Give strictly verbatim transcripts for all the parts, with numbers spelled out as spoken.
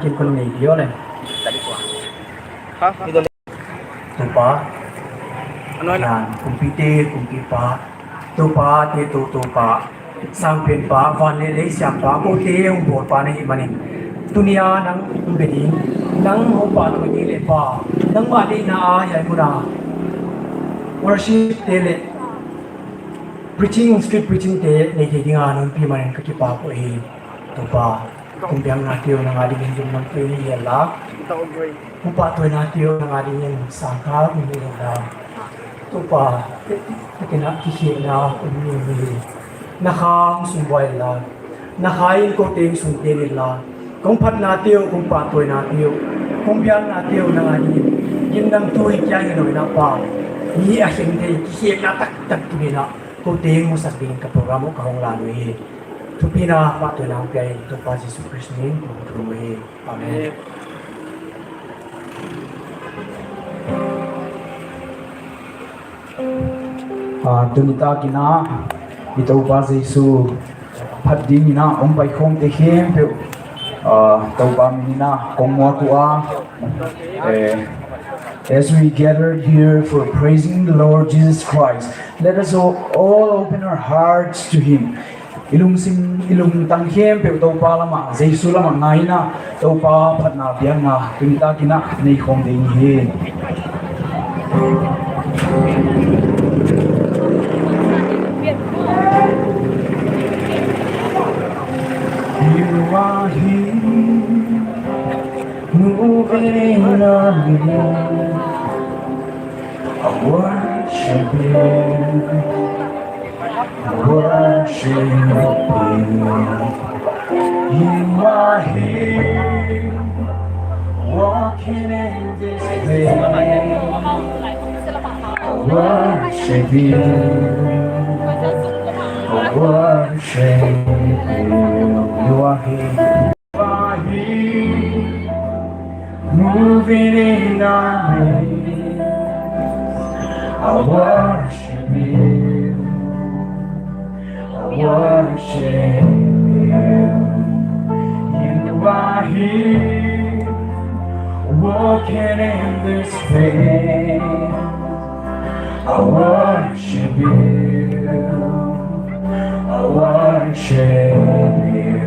Kin kon nei ding uh leh. Toupa. Anoi na. Yan, kumpite, kumpipa. Toupa te tou, Toupa. Sangpenpa, van leh lei siampa, koute hon bawlpa na hih manin. Tuni a nang hon be ding, nang hon pahtawi ding leh Pa, nangmah deihna a hiai mun a worship te leh preaching, street preaching te nei thei ding a na hon pi manin ka kipak uhi. Toupa, kum biakna te uh nang adingin lungdam tui ni hen la. Kum pahtawina te uh nang adingin sangkhak ni hen la. Toupa, ka tina kikhekna om ni hi. Na kha hong sung buai la. Na kha in koute hong sung ten in la. Kong phatna te uh, kong pahtawina te uh, kong biakna te uh nang adingin. Gimnamtui kia hi lou na Pa. Ni a hing thei kikhekna taktak tu ni na. Koute hong musak dingin ka program uh ka hon la nuam hi. Thupina pahtawina hon pia in Toupa Jesu Khrist min in ka hon thum hi. Amen. Ah, tuni takin a, i Toupa Jesu phat dingin a hong pai khawmte khempeuh, ah, Toupa min in a kong muak ua. Eh, as we gathered here for praising the Lord Jesus Christ, let us all, all open our hearts to Him. I lungsim, i lungtang khempeuh Toupa lamah, Jesu lamah ngai in a, Toupa phatna biakna tuni takin a nei khawm ding hi. You are here, moving in our midst. I worship you. I worship you. You are here, walking in this place. I worship you. I worship you. You are here. You are here, moving in our midst. I worship you. I worship you. You are here, walking in this place. I worship you. I worship you.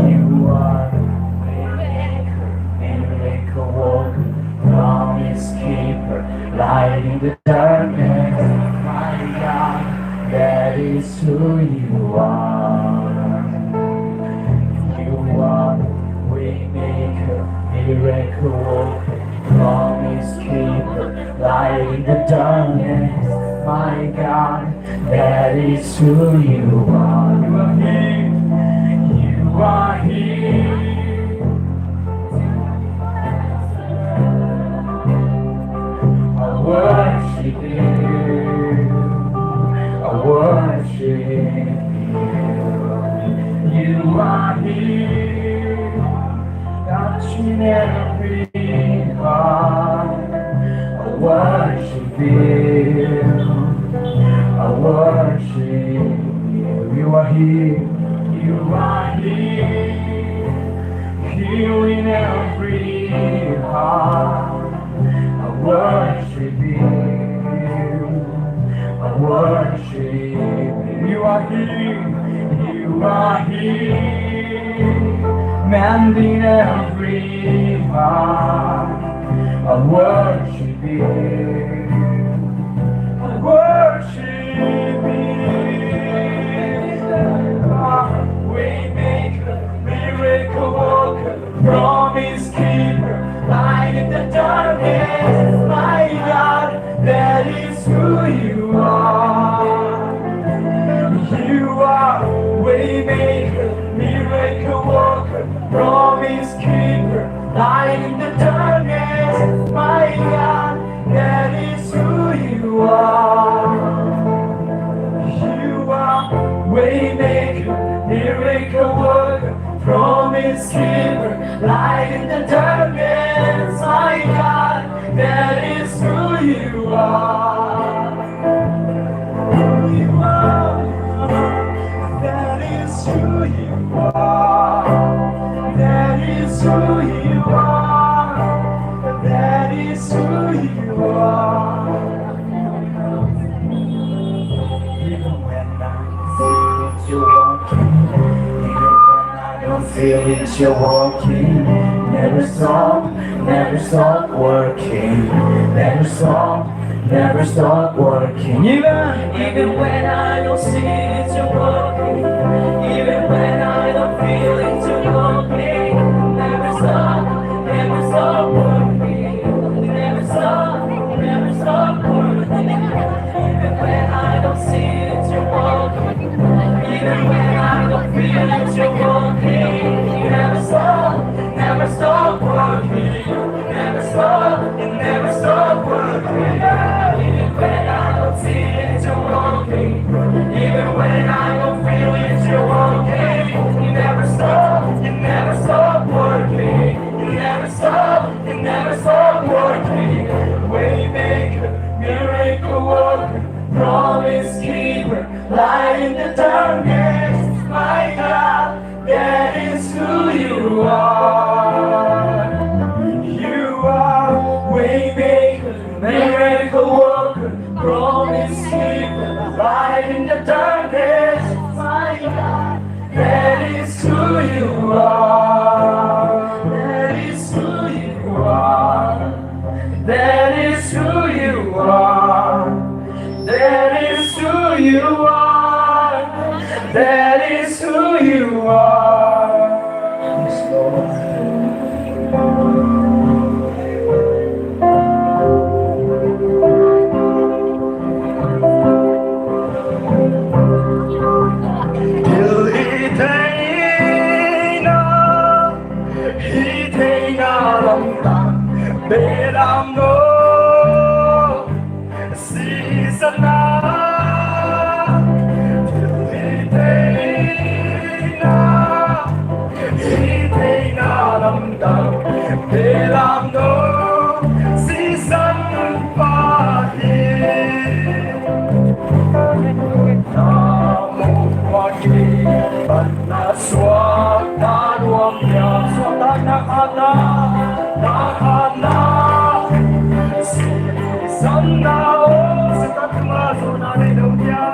You are the waymaker, miracle worker, promise keeper, light in the darkness. My God, that is who you are. You are the waymaker, miracle worker, promise keeper, light in the darkness. My God, that is who you are. You are here. You are here. I worship you. I worship you. You are here, touching every heart. I worship you. I worship you. You are here. You are here, healing every heart. I worship you. I worship you. You are here. You are here, mending every heart. I worship you. I worship you. Waymaker, miracle worker, promise keeper, light in the darkness. My God, that is who you are. You are waymaker, miracle worker, promise keeper, light in the darkness. My God, that is who you are. You are waymaker, miracle worker, promise keeper, light in the darkness. My God, that is who you are. You are, that is who you are. That You are, that is who you are. Even when I see it, you're walking. Even when I don't feel it, you're walking. Never stop, never stop working. Never stop, never stop working. Even, even when I don't see it, you're working. Even when I don't feel it, you're working. Never stop, never stop working. Never stop, never stop working. Even when I don't see it, you're working. Even when I don't feel it, you're working. You never stop, never stop working. You never stop, you never stop working. Even when I don't see it, you're working. Even when I don't feel it, you're working. You never stop, you never stop working. You never stop, you never stop working. Waymaker, miracle worker, promise keeper, light in the darkness, my God, that is who you are. You are waymaker, miracle worker, promise keeper, light in the darkness, my God, that is who you are. That is who you are. That is who you are. That is who you are. That is who you are. Yes, Lord. Thil i theihna, i theihna lam tang, belam no, sisan na. Thil i theihna, i theihna lam tang, belam no, sisan pa hi. Na muh ua kipan na suakta nuam hia, suakta na hatna, na hatna. Sisan na, oh, sisan na, suakta na nuam hia.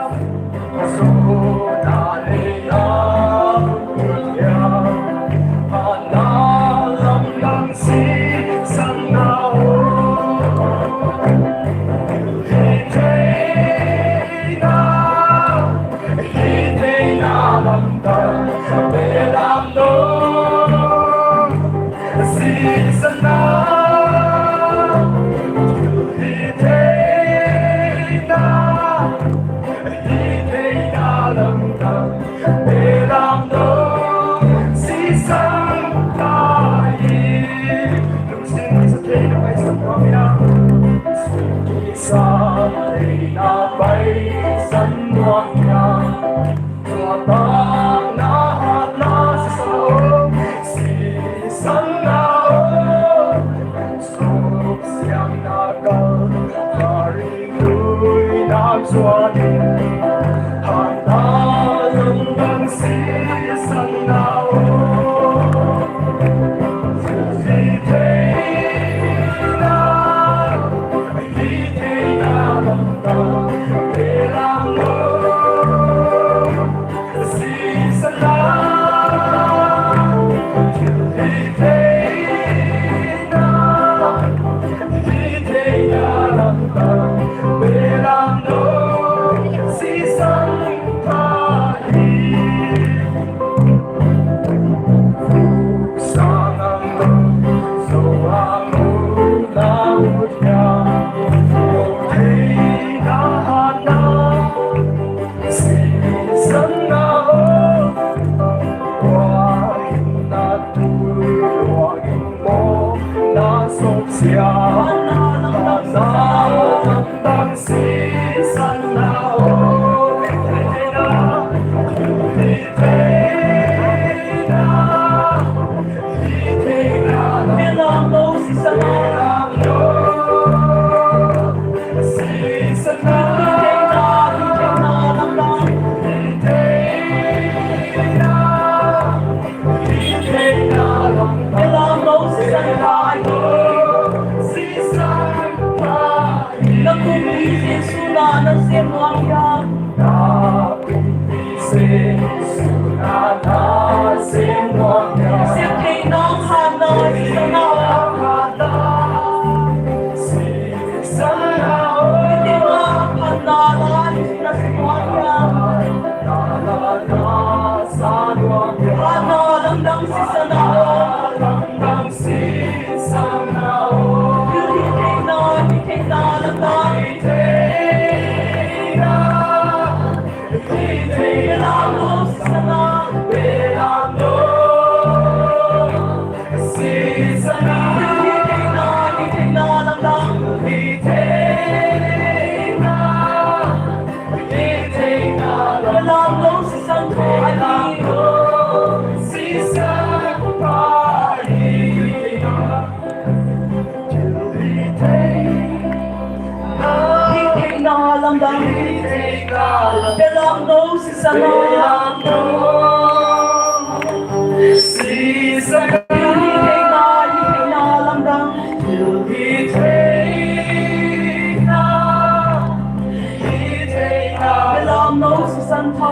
Hi theihna, hi theihna lam tang, belam no, sisan pa hi. Lungsim sa theihna pai sa pa mi na. Sisan theihna pai san nuam hia. Tua tang na hatna sisan na, oh, sisan na, oh. Hihtheihna lamdang. Belamno sisan a. Hihtheihna, hihtheihna lamdang. Belamno sisan a.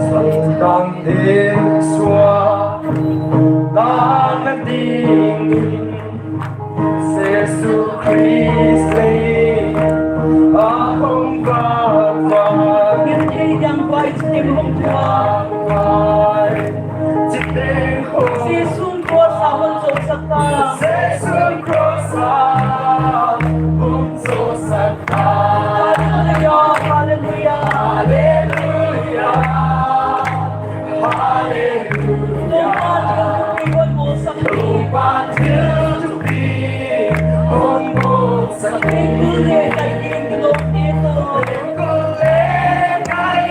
Satan te suak dan ding in Jesu Khrist leh a hong va va. Ngim thei diang vai chiteng hong tua. Vai chiteng hong. Jesu cross a hon zousak ta. Jesu cross a hong zousak ta. Hallelujah, hallelujah. Hallelujah. Hallelujah. Toupa thilthupi hon bawlsak. Toupa thilthupi hon bawlsak. Pengkul leh kai ding kilawmte toh. Pengkul leh kai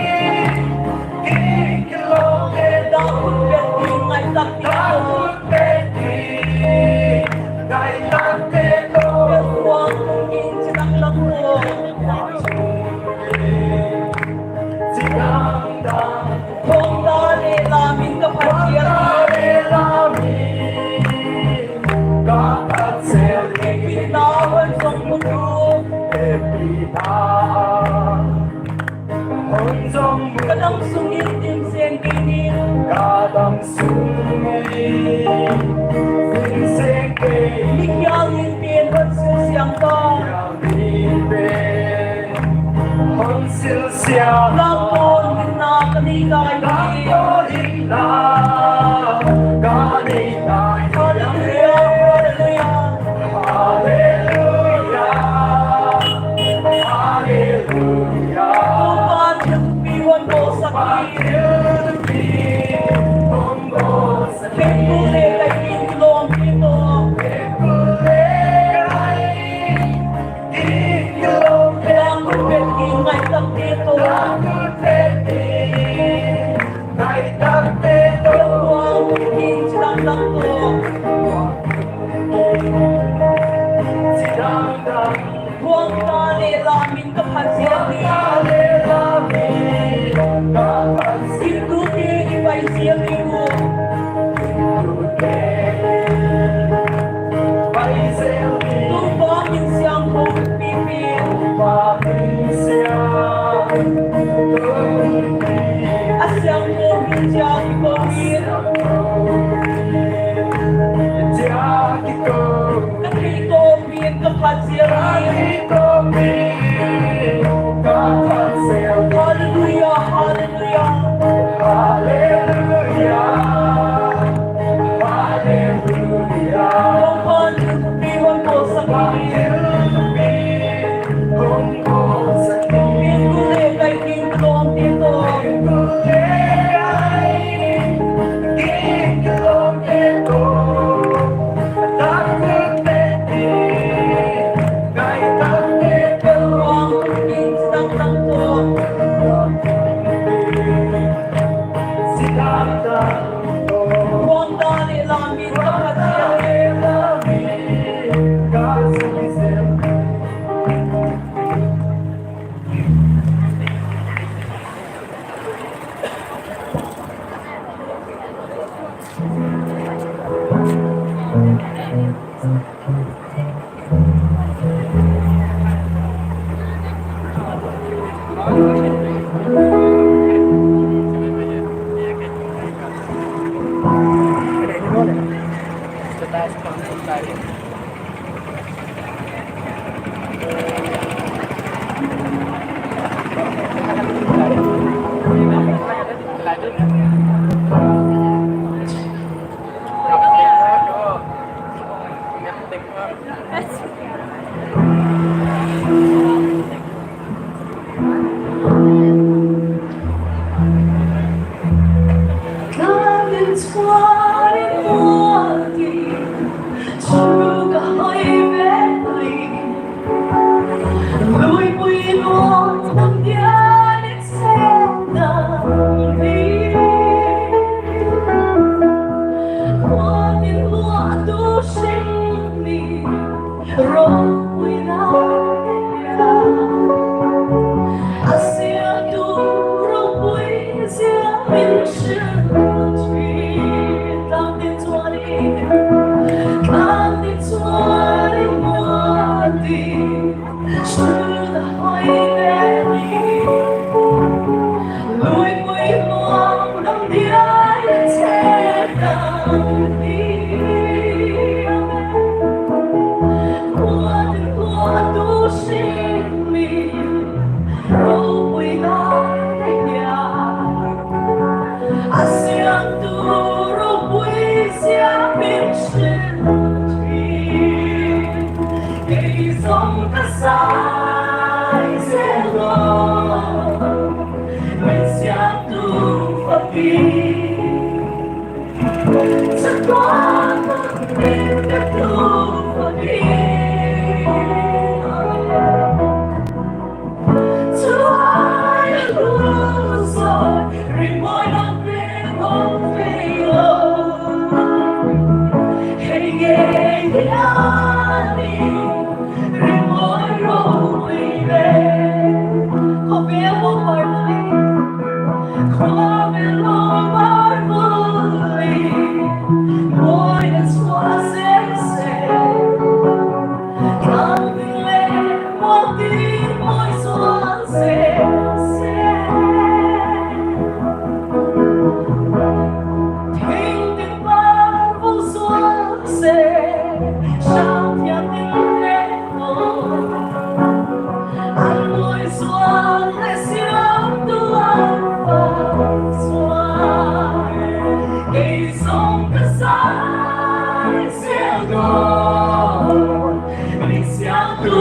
ding kilawmte toh. Dak khut beng ding ngaihdam te toh. Dak khut beng ding ngaihdam te toh. Bel huang tung in chidangdang toh. Chidangdang. Thuamta leh lam in ka Pathian. Thuamta leh lam in ka Pathian. Hehpihna hon zong mu tu. Hehpihna hon zong mu. Ka dam sung in dim zen kei ning. Ka dam sung in dim zen kei ning. Mihing in pen hon sil siang ta. Hon sil siang. Lamdang hinna ka nei lai hi. Lamdang hinna ka nei lai hi. Hallelujah, hallelujah. Hallelujah. Hallelujah. Toupa thilthupi hon bawlsak hi. Toupa thilthupi hon bawlsak. Pengkul leh kai ding kilawmte toh. Pengkul leh kai ding kilawmte toh. Dak khut beng ding ngaihdamte toh. Dak khut beng ding ngaihdamte toh. Bel huang tung in chidangdang toh. Chidangdang. Thuamta leh lam in ka Pathian hi. Thuamta leh lam in ka Pathian. Gimtute i pai zel ding uh. Gimtute i pai zel ding uh. Toupa min siangthou pipi. Toupa min siangthou pipi. A siangthou min chia kikoupih. A siangthou min chia kikoupih. Ka theitawp min ka Pathian hi. Ka theitawp min ka Pathian hi. Hallelujah, hallelujah. Hallelujah. Hallelujah. Toupa thilthupi hon bawlsak hi. Thilthupi hon bawlsak hi. Pengkul leh kai ding kilawmte toh. Pengkul leh kai ding kilawmte toh. Dak khut beng ding ngaihdamte toh. Bel huang tung in chidangdang toh. Tuipui luang lam diai che tampi. Khua din khua tu sin mi, ropuina te kia. A siamtu ropui siam min sin chi. Kei zong ka sai zel lou. Min siamtu fakhi. Sa tua min ka tu fakhi. Tuai a luzon, rimoi lam rimoi vei lou. Hei ngei ni a ni, rimoi ropuina. Khovel lou mai vuli, khovel lou mai vuli, moi na sua sese. Min siamtu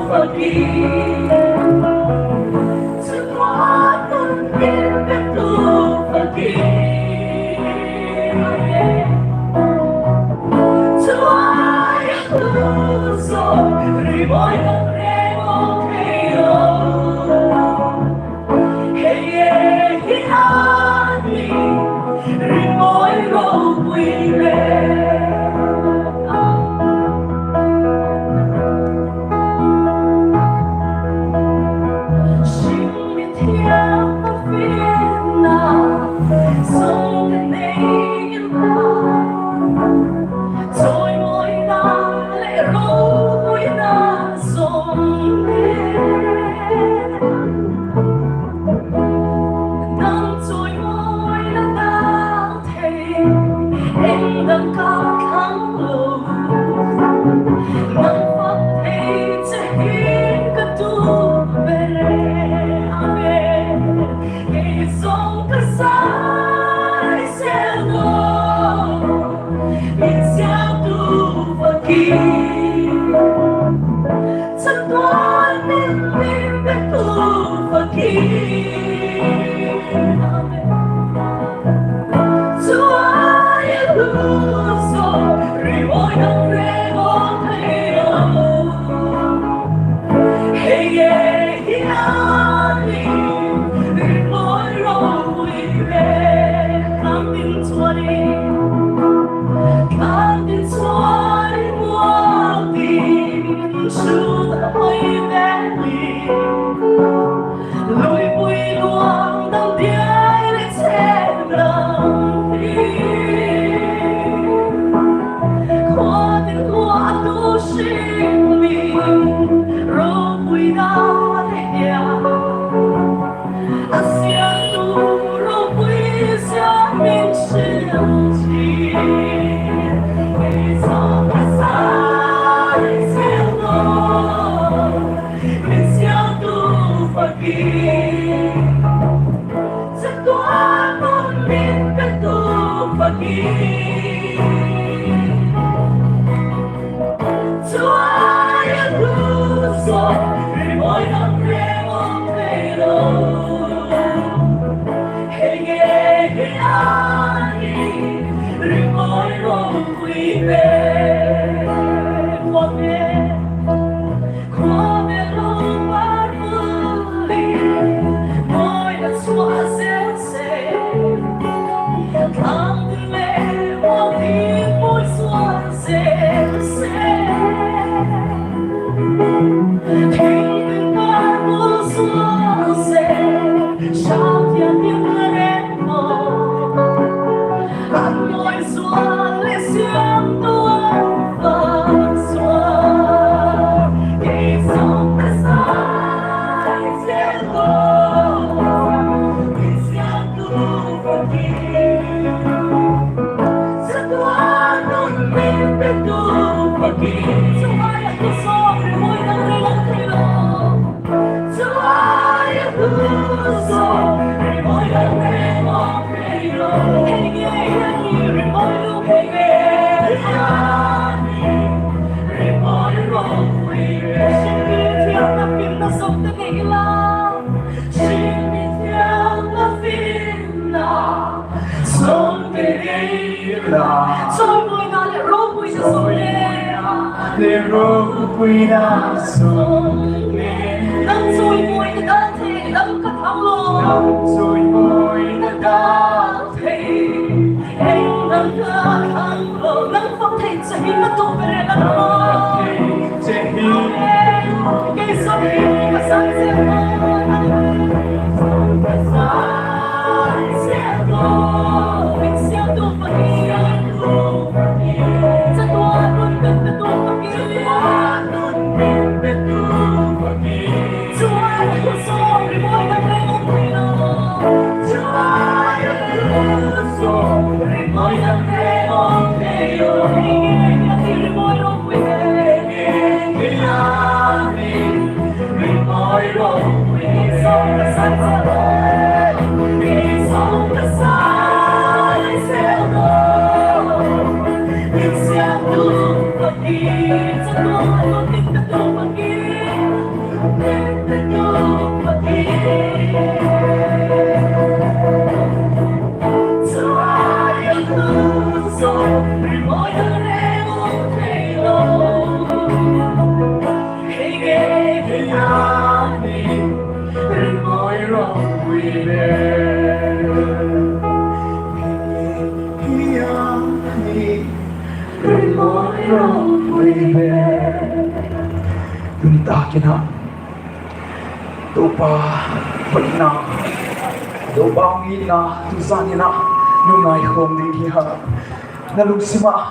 fakhi. Sa tua min ka tu fakhi. Tuai a luzon, rimoi lam rimoi vei lou. Hei ngei ni a ni, rimoi ropuina. Sing mi thiam a finna, song te nei in na. Chawimawi na leh ropuina song te. Nang chu Chawibuaina leh ropuina sawm leh. Leh ropuina sawm leh. Nang chawibuaina dan thei, nang ka thang lou. Nang chawibuaina dan thei, ei nang ka thang lou. Nang vak thei chih hi ka tuh bel leh nang vak thei chih hi. Kei zong hi ka sang zel lou. Ka sang zel lou. Min siam tu pahin. Tuni takin ah Toupa hoihna, Toupa hong itna tuzan in ah lungngai khawm ding hi a. Na lungsim ah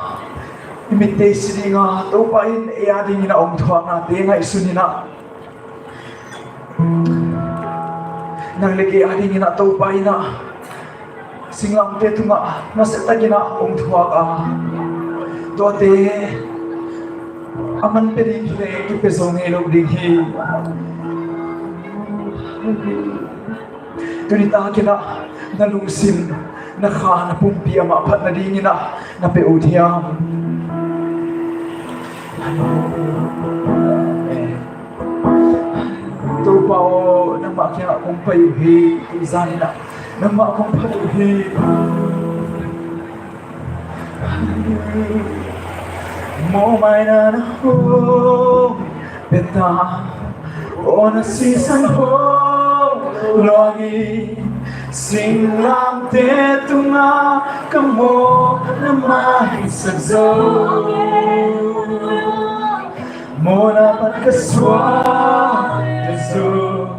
i mit te si ding a, Toupa in ei adingin a hong thuaknate ngaihsun in ah. Nang leh kei adingin ah Toupa in ah singlamteh tungah naseptakin ah hong thuak a. Tuate aman pe ding hileh kipe zou ngei lou ding hi. Tuni takin ah na lungsim, na kha, na pumpi amah phatna dingin ah na pe ut hiam? Toupa aw, nangmah kiangah kong pai uhi, tuzan in ah nangmah kong phat uhi. Mawhmaina na hong pia ta, aw na sisan hong luang in, singlamteh tungah ka mawhna maisak zou. Mawhna pan ka suakta zaw,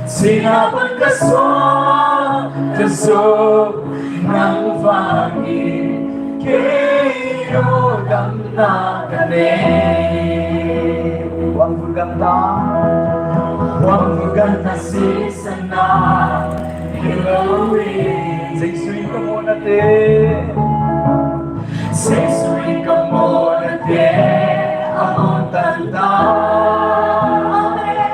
singlamteh pan ka suakta zaw, nang vang in kei lungdamna ka nei. Huang vulgam ta, huang vulgam ta sisanna hilou in. Jesu in ka mawhnate, Jesu in ka mawhnate a hon tan ta. Amen.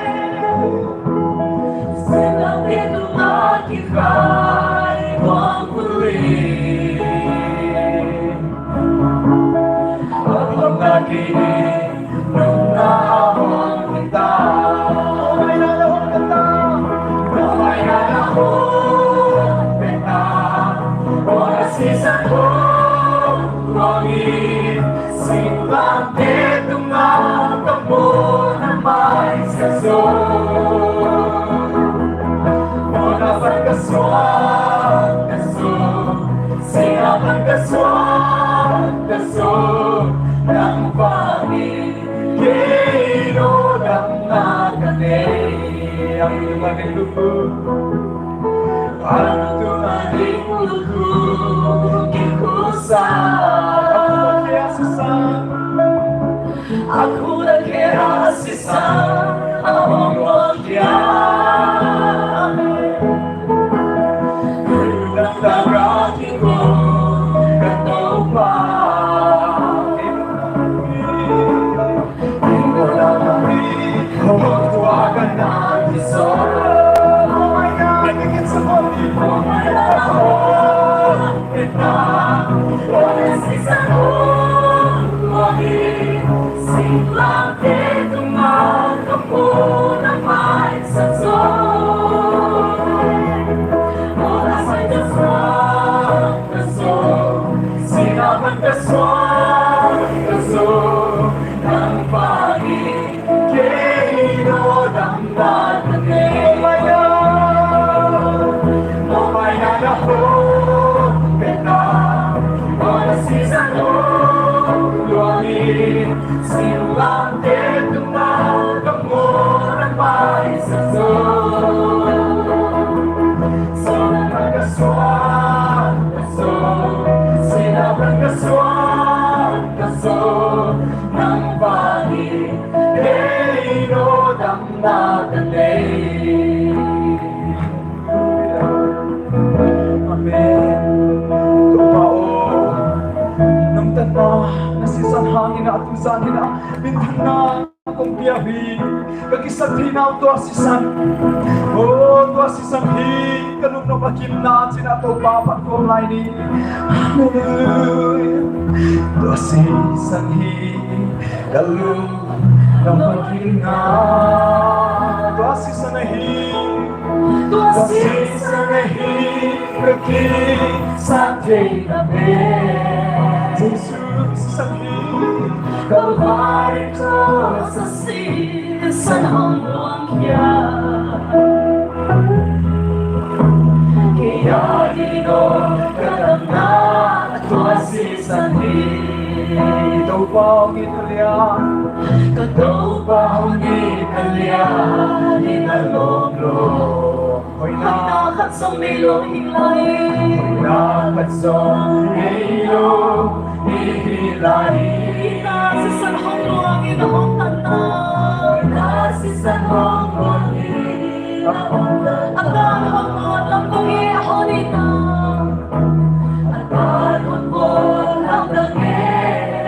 Singlamteh tungah kikhai huang vulgam. A hon na kini nung na hon ta. Mawhmaina na hon pia ta. Mawhmaina na hon pia ta. Aw na sisan hong luang in, singlamteh tungah ka mawhna maisak zou. Mawhna pan ka suakta zaw, singlamteh pan ka suakta zaw, nang vang in kei lungdamna ka nei. Ang iyong ating lukhu. Ang iyong ating lukhu. Kikusa. Aku dah kira sisa. Aku dah kira sisa. Aku dah kira sisa. zan in a, minthanna kong pia hi. Ka kisaktheihna uh tua sisan, oh, tua sisan hi ka lungnuam a gimna chi'n a Toupa phat khawm lai ni. Hallelujah. Tua sisan hi ka lungnuam a gimna. Tua sisan ahi. Tua sisan ahi ka kisaktheihna pen. Jesu sisan hi. Kalvari cross a sisan hong luang khia. Kei a dingin ka damna tua sisan hi. Toupa hong it a lian. Ka Toupa hong it a lian, i na lawm lawm. Hoihna khat zong neilou i hi lai. Hoihna khat zong neilou i hi lai. Hihna sisan hong luang in a hong tan ta. Hihna sisan hong luang in a hong tan ta. A tan hong luang lam kong e a hon it ta. A tan hong luang lam kong e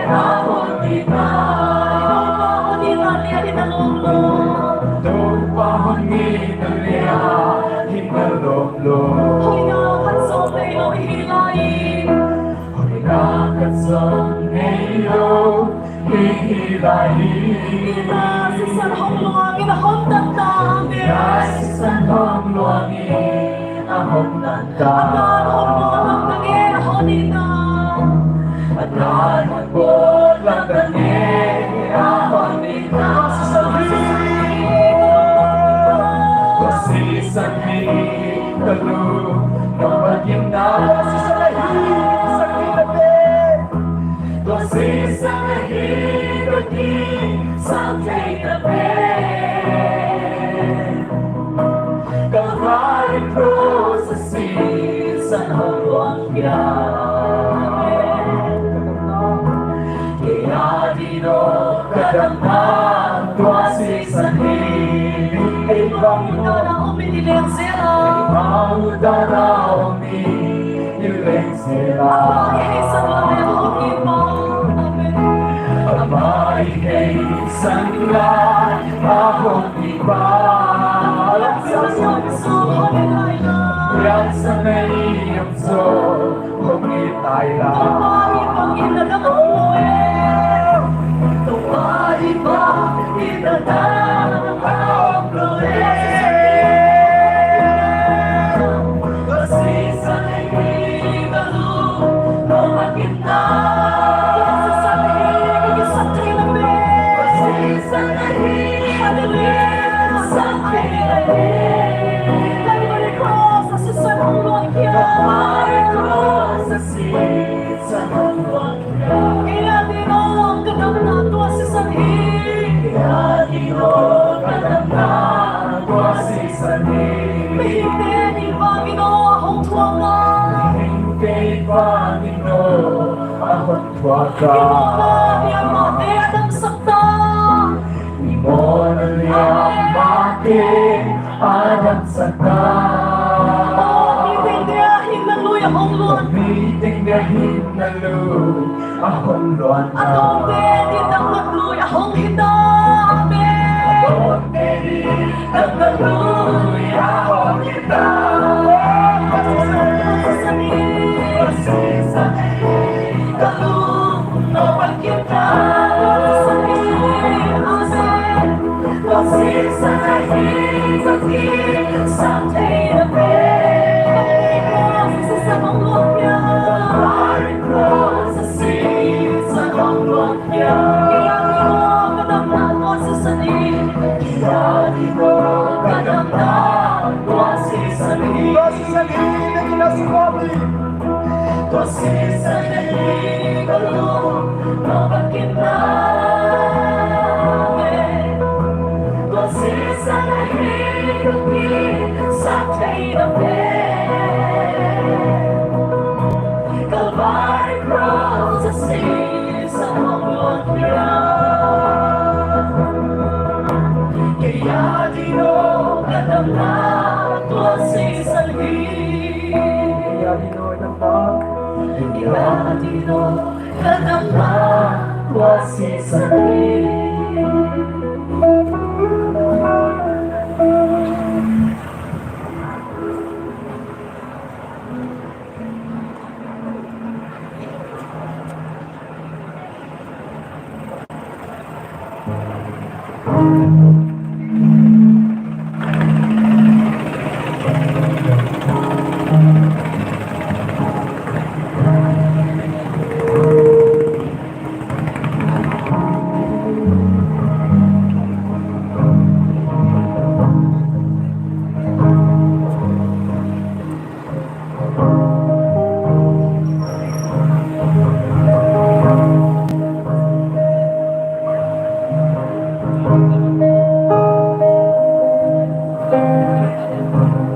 a hon it ta. Toupa hong it a lian, i na lawm lawm. Toupa hong it a lian, i na lawm lawm. Hoihna khat zong neilou i hi lai. Hoihna khat zong neilou i hi lai. Hihna sisan hong luang in a hong tan ta. Hihna sisan hong luang in a hong tan ta. A tan hong luang lam kong e a hon it ta. A tan hong luang lam kong e a hon it ta. Tua sisan hi ka lungnuam a gimna. Tua sisan ahi ka kisaktheihna pen. Tua sisan ahi ka kisaktheihna pen. Kalvari cross a sisan hong luang khia. Kei a dingin ka damna tua sisan hi. Kei bang in a om in i leng zel a. Kei bang in a om in i leng zel a. Amah i heisan lai a hong it pa. Amen. Amah i heisan lai a hong it pa. Piansan nei om zaw hong it lai la. Toupa i bang in a dam om lou e. Toupa i bang in a dam om lou e. Tua sisan ahi ka lungnuam a gimna. Tua sisan ahi ka kisaktheihna pen. Tua sisan ahi ka kisaktheihna pen. Calvary cross a sisan hong luang khia. Calvary cross a sisan hong luang khia. Kei a dingin ka damna tua sisan hi. Kei a dingin ka damna tua sisan hi. Mihingte i vang in a hong thuak a. Mihingte i vang in a hong thuak a. I muanna i mahmah te a damsak ta. I muanna i mahmah te a damsak ta. Aw, mi tengteng a hinna lui a hong luang. Mi tengteng a hinna lui a hong luang. A tawpte i damna lui a hong hita. Amen. A tawpte i damna lui a hong hita. Tua sisan hi. Tua sisan hi. Ka lungnuam a gimna. Tua sisan hi. Amen. Tua sisan ahi ka kisaktheihna pen. Tua sisan hong luang khia. Tua sisan hong luang khia. Kei a dingin ka damna tua sisan hi. Kei a dingin ka damna tua sisan hi. Tua sisan hi, na kina si kopi. Tua sisan ahi ka lungnuam a gimna. Tua sisan ahi ka kisaktheihna pen. Calvary cross a sisan hong luang khia. Kei a dingin ka damna tua sisan hi. Kei a dingin ka damna. Kei a dingin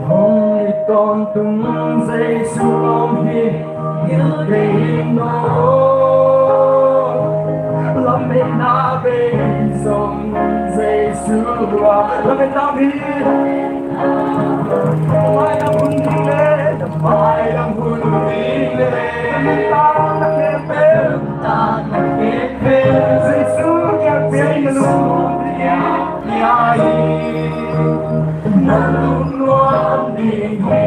Hong i tawntung Jesu om hi, ngilh kei in aw. Lametna bei zong Jesu a, lametna bei. Mai lam hun ding le, mai lam hun ding le. Lametna na khempeuh, lametna na khempeuh. Jesu kiang piak in na lungnuam ding. Nalungnuam ding hi.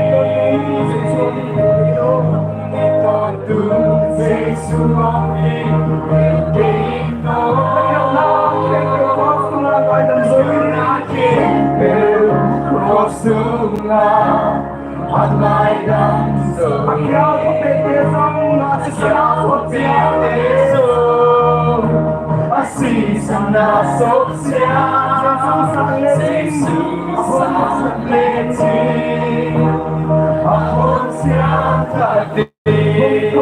Hong i tawntung Jesu om hi, ngilh kei in aw. Lametna khempeuh cross tungah, lametna khempeuh cross tungah. A ngaidam zaw. A khial khop peuhte zong a sisana sawt ziak. A sisana sawt ziak. Jesu sang lechin. A hon sang lechin. A hon sang lechin.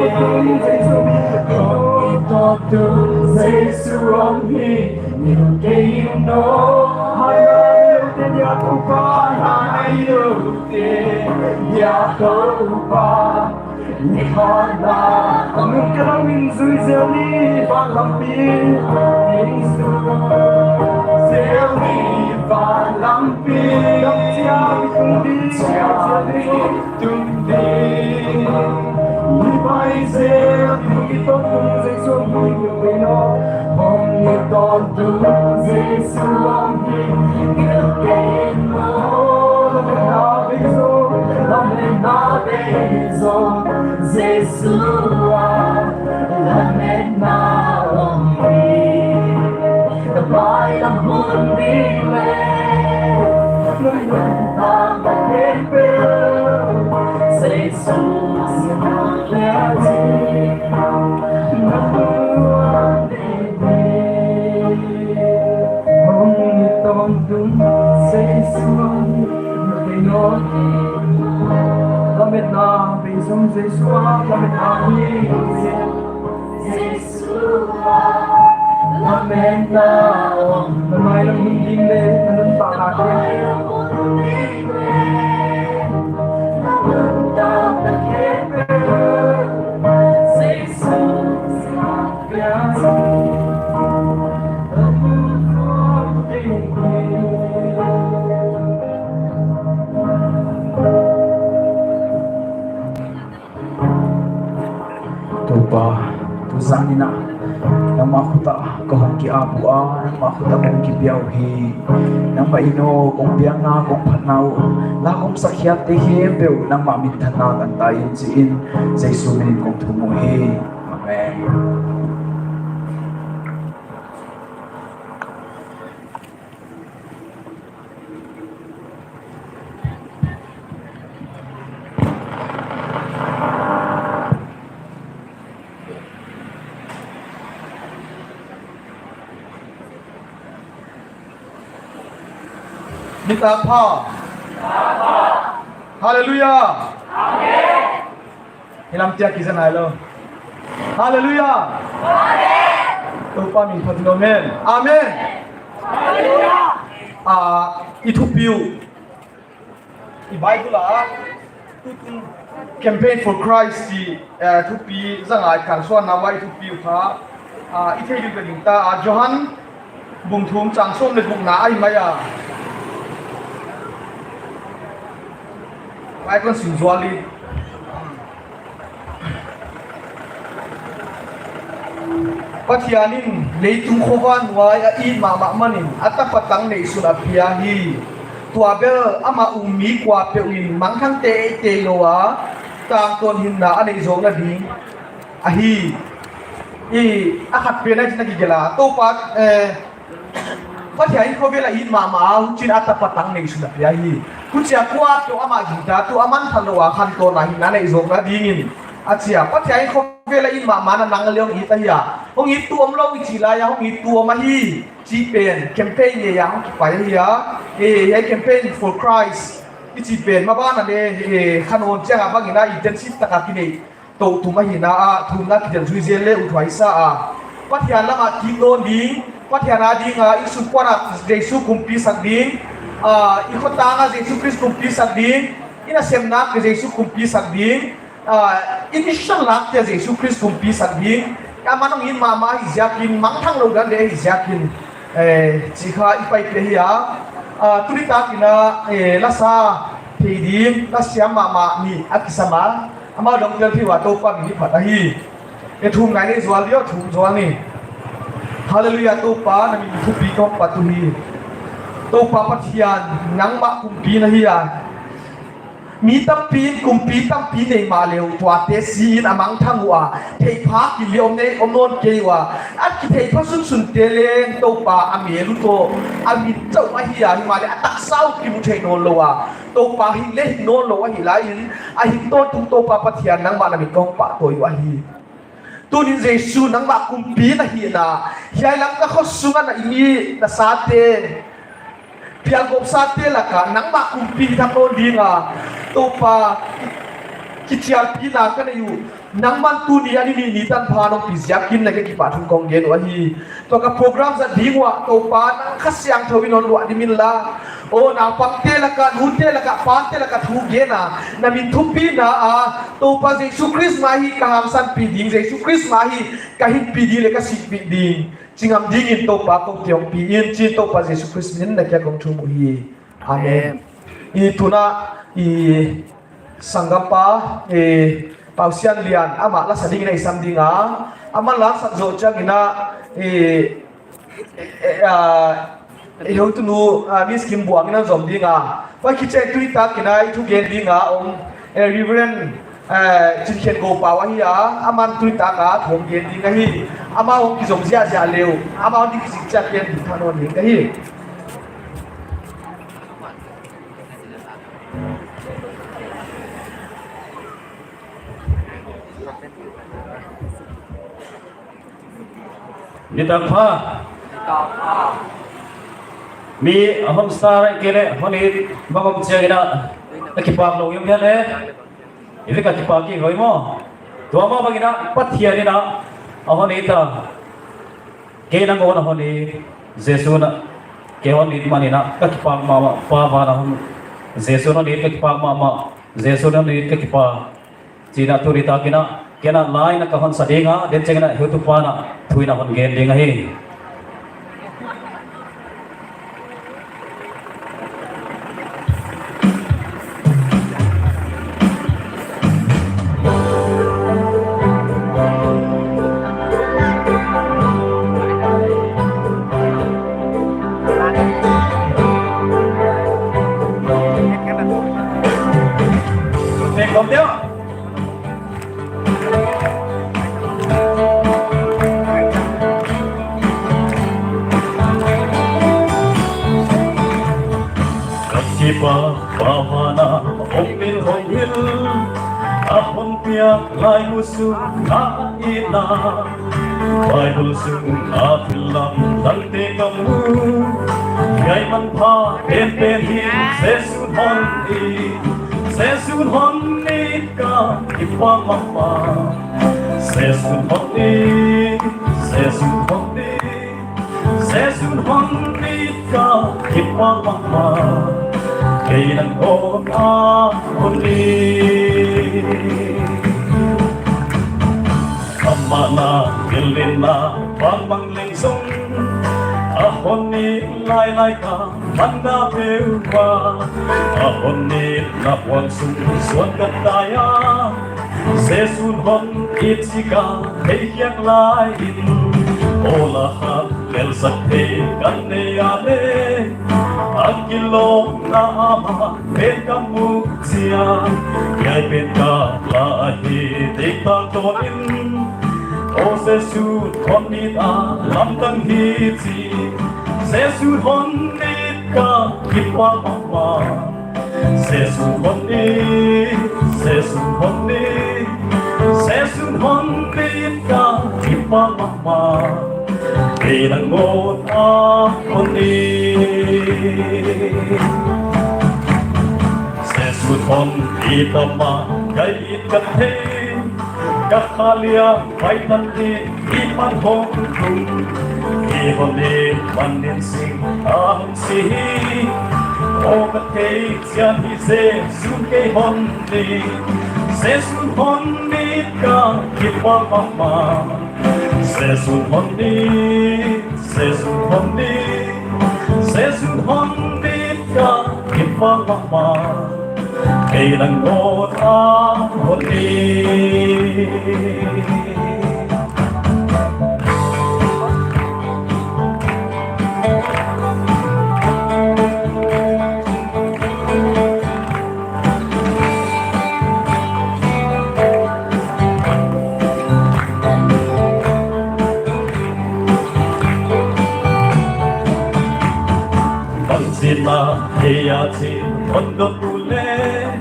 Hong i tawntung Jesu om hi, ngilh kei in aw. Hana neiloute dia Toupa, hana neiloute dia Toupa. Ni hana, a nung ka lam in zui zel ni van lampi. Zui zel ni van lampi. Dam chiat i tung ding, chiat i tung ding. Ni bai zel, hong i tawntung Jesu om hi, ngilh kei in aw. Hong i tawntung Jesu om hi, ngilh kei in aw. Lametna bei zong, lametna bei zong Jesu a, lametna om hi. Ka mai lam hun ding le, lametna na khempeuh. Jesu sang lechin. Nalungnuam ding hi. Hong i tawntung Jesu om hi, ngilh kei in aw. Lametna bei zong Jesu a, lametna hi. Jesu a, lametna om. Na mai lam hun ding le, na nuntakna khempeuh. Na nuntakna khempeuh. Jesu sang lechin. Toupa, tuzan in ah nangmah khut ah ka hong ki-ap ua, nangmah khut ah ka hong kipia uhi. Nangmah in aw, kong piakna, kong phatna uh, la kong sakkhiatte khempeuh nangmah minthanna tang ta in chi in, Jesu min in kong thum uhi. Amen. Nitak pha. Hallelujah. Amen. Hilam tiak kizan ai lo. Hallelujah. Amen. Toupa min phat in om hen. Amen. Hallelujah. Ah, i thupi uh, i Bible ah, Campaign for Christ chih, eh, thupi zang a i kan suan na uah i thupi uh kha, ah, i theih ding ka ding ta, ah, Johan bung thum chang sawm leh gukna ahi mai a. Huai kon sim zual di. Pathian in leitung khua van nuai a it mahmah manin a tapa tang neihsun a pia hi. Tua bel amah um mi kuapeuh in mangthang teitei lou a, tangtawn hinna a neih zawkna ding ahi. I, a khat pen a hichi'n a kigelh a. Toupa, eh, Pathian in khovel a it mahmah a, huchiin a tapa tang neihsun a pia hi. Huchia kuapeuh amah gingta tuh a mangthang lou a, khantawn a hinna neih zawkna dingin, a chi a. Pathian in khovel a it mahmah a, nang leng it ahi a. Hong it tuh omlou i chih lai a, hong it tuh om ahi chih pen campaign nei a hong kipai ahi a. Eh, hiai Campaign for Christ i chih pen maban a leh, eh, kha nawn chiang a bang in a intensive taka kinei tou tum ahi na a, thumna kitel zui zel leh uthuai sa a. Pathian lam a kik nawn ding, Pathian a ding a, insung kuan a Jesu kumpi sak ding, ah, i khotang a Jesu Khrist kumpi sak ding, i nasemna a Jesu kumpi sak ding, ah, i mission lak te Jesu Khrist kumpi sak ding. Amah nung in mahmah hi ziakin, mangthang lou dan leh hi ziakin, eh, chih kha i paipih ahi a. Ah, tuni takin a, eh, la sa thei ding, la siam mahmah nih a kisam a. Amah dong tel thei ua Toupa min i phat ahi. E thum ngai ni zual diam, thum zual ni. Hallelujah, Toupa na min thupi kawm pat uhi. Toupa Pathian nangmah kumpi na hi a. Mi tampi in kumpi tampi nei mahleh uh tuate si in a mangthang ua. Theihphak in leng om nei, om nawn kei ua. A kitheihpha sunsun te leng Toupa a mel uh toh a min chauh ahi a, himahleh a taksa uh kimu thei nawn lou a. Toupa hing leh hing nawn lou ahi lai in, a hing tawntung Toupa Pathian nangmah na min kawm pat uh ahi. Tunin Jesu nangmah kumpi na hihna, hiai Lamka khosung a na i mi na sate, pialgawp sate laka nangmah kumpi thak nawn ding a, Toupa, kichialpihna ka nei uh. Nangman tuni a ni nih ni tanpha nong pi ziakin na kipahthu kong gen uh ahi. Tua ka program zat ding ua Toupa nang Kha Siangthou in hon luah dim inla. Aw, naupangte laka, nute laka, pate laka thugen a, na min thupina a, Toupa Jesu Khrist mah hi ka hangsanpih ding, Jesu Khrist mah hi ka hinpih ding leh ka sihpih ding chi ngam dingin Toupa kou teng pi in, chi'n Toupa Jesu Khrist min in na kiang kong thum uhi. Amen. Amen. I tuna, i sanggampa, eh, Pausian Lian, amah la sa dingin i sam ding a. Amah la sa zoh chiangin a, eh, eh, ah, eh, houtunu, ah, Miss Kim Buang in a zom ding a. Huai khit chiang tuni takin a i thugen ding a om, eh, Reverend, eh, Chin Khen Go Pau ahi a. Aman tuni taka thu hon gen ding ahi. Amah hong kizom ziahziah leh uh, amah hon ding kizik chiat gen ding tha nawn ding ahi. Nitak pha. Mi a hon sa rai kei leh, hon it bang om chiangin a, a kipak lou i om hia leh. I leh ka kipak ki hoi maw. Tua mah bangin a, Pathian in a, a hon it a. Kei nang hon a hon it, Jesu na, kei hon it manin a, ka kipak mahmah, Pa van a hon, Jesu na hon it ka kipak mahmah, Jesu na hon it ka kipak. Chi'n a tuni takin a, ken a line a ka hon sa ding a, den chiangin a heutupa'n a, thu in a hon gen ding ahi. Thank you. Ka kipak Pa van a om in hong hilh, a hon piak lai mu sung a i na. Bible sung a thil lamdangte ka mu, hiai manpha penpen hi Jesu'n hon it, Jesu'n hon it ka kipak mahmah. Jesu'n hon it, Jesu'n hon it, Jesu'n hon it ka kipak mahmah. Kei nang hon a hon it. Amah na pilna bangbang leng zong a hon it lailai ka manna peuhmah. A hon itna puan sung suan ka tai a, Jesu'n hon it chih ka theikhiak lai in, Aw la khat lelsak thei kan nei a leh, a kilawmna amah pen ka muh chiang, hiai pen ka la ahi deihtak tawnin. Aw Jesu'n hon it a lamdang hi chi, Jesu'n hon it ka kipah mahmah. Jesu'n hon it, Jesu'n hon it, Jesu'n hon it ka kipah mahmah. Kei nangawn a hon it. Jesu'n hon it a mah, kei it ka thei. Ka kha liam pai tan hi, i pan hong tung. I hon it manin sing a hong si hi. Aw ka thei chian hi, Jesu'n kei hon it. Jesu'n hon it ka kipah mahmah. Jesu'n hon it, Jesu'n hon it, Jesu'n hon it ka kipah mahmah. Kei nangawn a hon it. Bangchi'n na thei a chih hon dot uleh,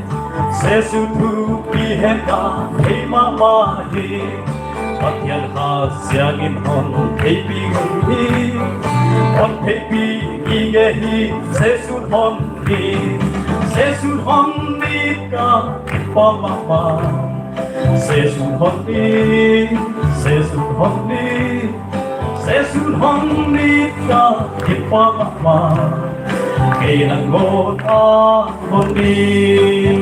Jesu thupi hen ka thei mahmah hi. Pathian Kha Siangin hon theihpih ngei hi, hon theihpih ngei hi, Jesu'n hon it, Jesu'n hon it ka kipah mahmah. Jesu'n hon it, Jesu'n hon it, Jesu'n hon it ka kipah mahmah. Kei nangawn a hon it.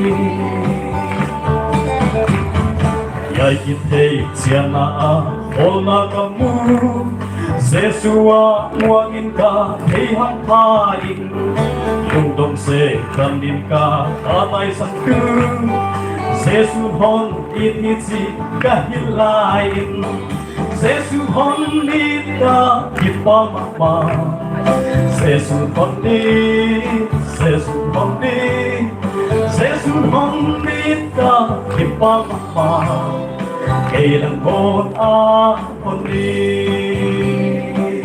Hiai kithei chiang a khawlna ka mu, Jesu a muangin ka theih hang pha in. Lungdong seh tanin ka taisan tu, Jesu'n hon it hi chih ka hilh lai in. Jesu'n hon it ka kipah mahmah. Jesu'n hon it, Jesu'n hon it, Jesu'n hon it ka kipah mahmah. Kei nangawn a hon it.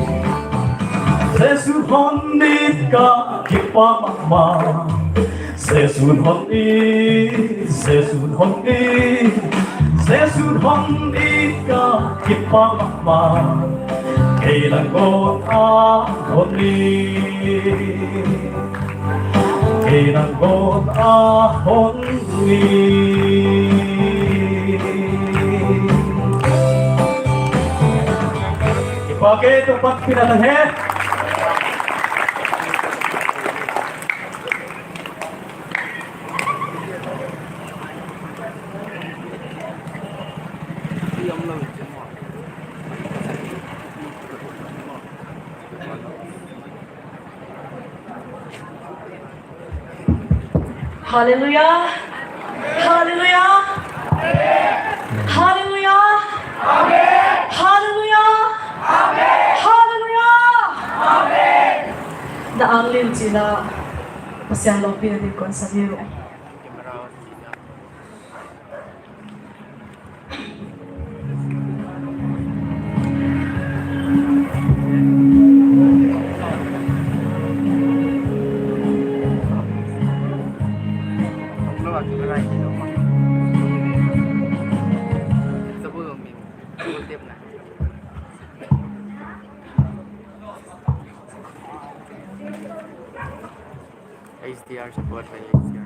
Jesu'n hon it ka kipah mahmah. Jesu'n hon it, Jesu'n hon it, Jesu'n hon it ka kipah mahmah. Kei nangawn a hon it, kei nangawn a hon it. Kipak e, Toupa'n pina ta hen. Hallelujah. Hallelujah. Hallelujah. Hallelujah. Hallelujah. Na ang lim china. Pasian lopina ding kon sa diu. H D R support leh, H D R.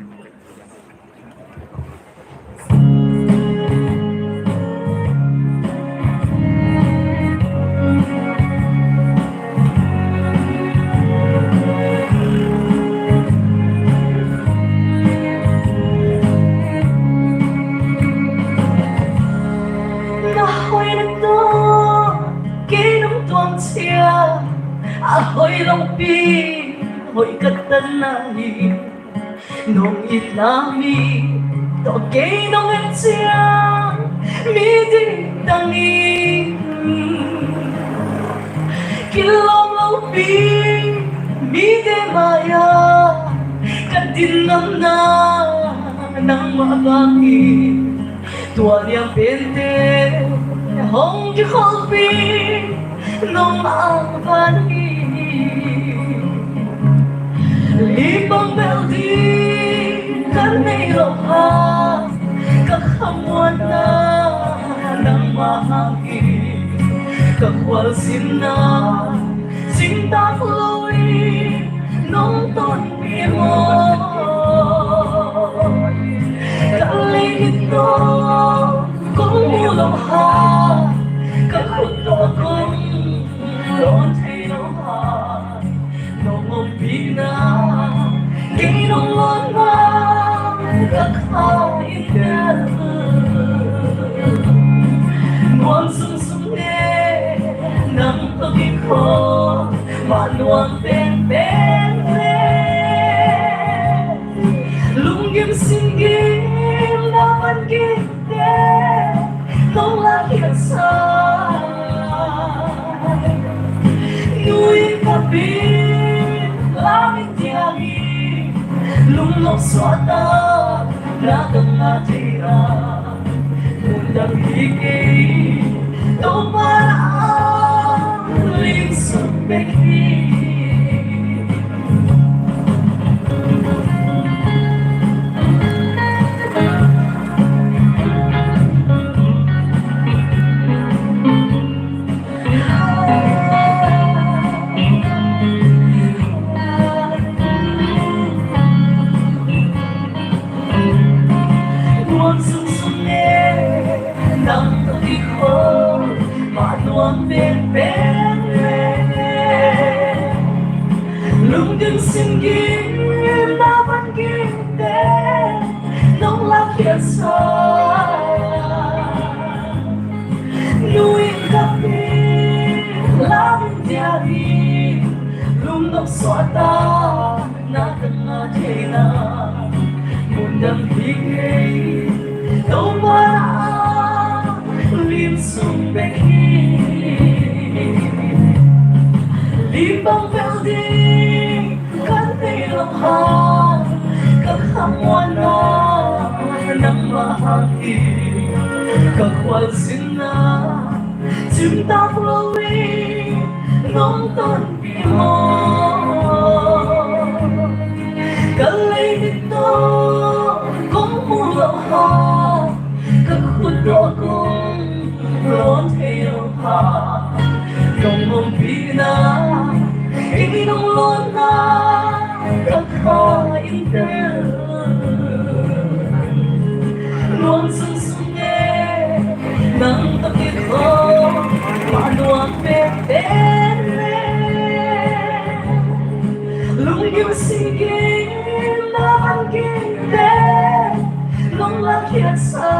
Na hoihna toh kei nong tuam chiat, a hoih loupi hoih ka tan ahi. Nong itna mi toh kei nong et chiat, mi dik dang in. Nangmah bang in tua liam pente hong kikholhpih nangmah bang in. Lim bang bel ding ka nei lou a, ka khamuanna nangmah bang in, ka khualzinna zingtak lou in nong tonpih maw. Ka lei mit tawh kong mu lou a, ka khut tawh kong lawn thei lou a, nong ompihna, kei nong lawnna ka kha in tel. Nuam sung sung ne, nang toh kikhawm mah nuam penpen le. Lunggim singgim na van gimte nong lakhiat sa. Nu in kap in, lam in diang in, lungnuam suahtak na ka ngah thei a. Mundang hi kei, Toupa na lim sung bek hi. Nuam sung sung ne, nang toh kikhawm mah nuam penpen le. Lunggim singgim na van gimte nong lakhiat sa. Nu in kap in, lam in diang in, lungnuam suahtak na ka ngah thei a. Mundang hi kei, Toupa na lim sung bek hi. Lim bang bel ding ka nei lou a, ka khamuanna nangmah bang in, ka khualzinna zingtak lou in nong tonpih maw. Ka lei mit tawh kong mu lou a, ka khut tawh kong lawn thei lou a, nong ompihna, kei nong lawnna ka kha in tel. Nuam sung sung ne, nang toh kikhawm mah nuam penpen le. Lunggim singgim na van gimte nong lakhiat sa.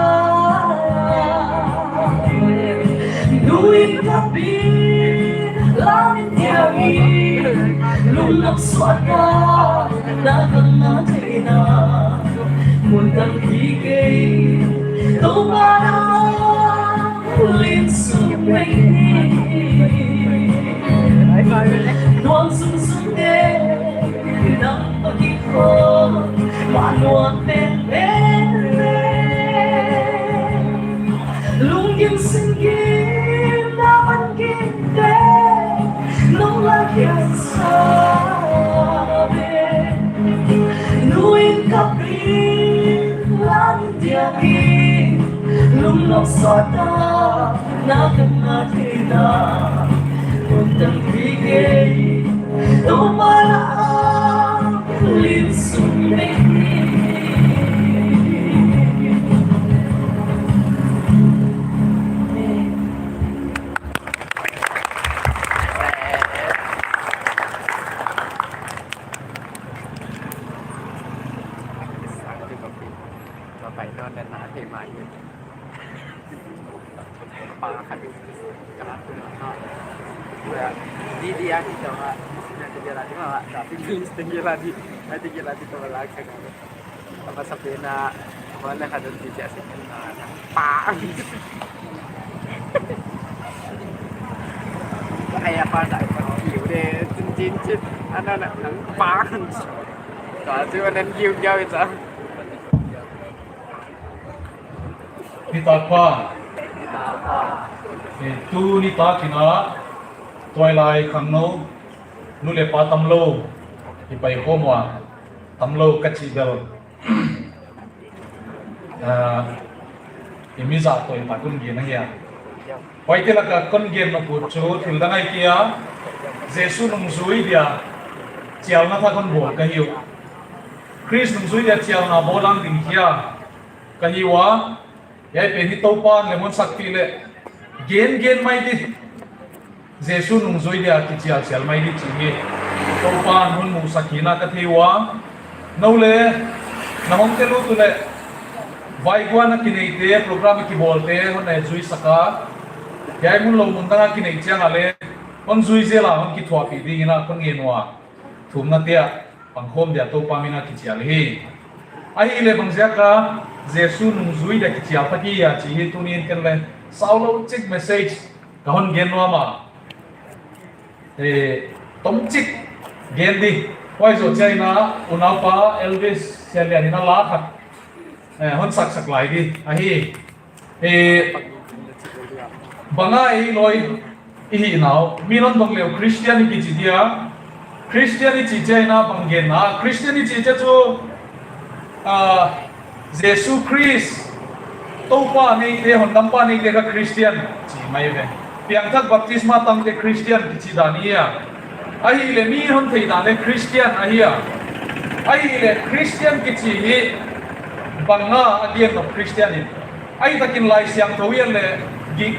Nu in kap in, lam in diang in, lungnuam suahtak na ka ngah thei a. Mundang hi kei, Toupa na lim sung bek hi. Nuam sung sung ne, nang toh kikhawm mah nuam penpen le. Lunggim singgim na van gimte nong lakhiat sa. Nu in kap in, lam in diang in, lungnuam suahtak na ka ngah thei a. Mundang hi kei, Toupa na lim sung bek hi. Di dia kita wa, na dia lagi ma, tapi terus dia lagi, na dia lagi tu lagi kan. Apa sampai na, mana kada tidak sih na, na, pa. Kayak apa tak, apa, udah, cincin, cincin, anak, anak, nang, pa. Ka chu nan kiu kiau i chang. Nitak pha. Eh, tu nitak in a tuailai khangnou, nu leh pa tamlou i pai khawm ua, tamlou ka chih bel. Ah, i mi zah toh i pa kon gen ahi a. Huaite laka kon gen nop uh chu thil dang ahi kei a, Jesu nungzui dia chialna thak kon bawl ka hi uh. Khrist nungzui dia chialna bawl lang ding hia ka hi ua. Hiai pen hi Toupa'n leh hon sak ti leh gen gen mai di. Jesu nungzui dia kichial chial mai di chih hi Toupa'n hon musak hi na ka thei ua. Nou leh na hong tel ut uleh, vaiguan a kineite, program a kibawlte hon na zui sak a. Hiai mun lou mun dang a kinei chiang a leh hon zui zel a, hon kithuahpih ding in a kon ngen ua. Thumna te ah pangkhawm dia Toupa min a kichial hi. Ahihleh bangziak a Jesu nungzui dia kichial thak i hia chih hi tuni'n ken leh saulou chik message ka hon gen nuam a. Eh, tomchik gen di. Huai zoh chiangin a unaupa Elvis Sianlian in a la khat, eh, hon sak sak lai di ahi. Eh, bang a ei loi i hihna uh, mi'n hon dong leh uh Christian i kichi dia. Christian i chih chiangin a bang genna, Christian i chih chiang chu, ah, Jesu Khrist Toupa neite, Hondampa neite kha Christian chi mai ve. Piangthak baptisma tangte Christian kichi dan hi a. Ahihleh mi'n hon theih dan leh Christian ahi a. Ahihleh Christian kichi hi bang a gen nop Christian in. Ahihtakin Laisiangthou i et leh,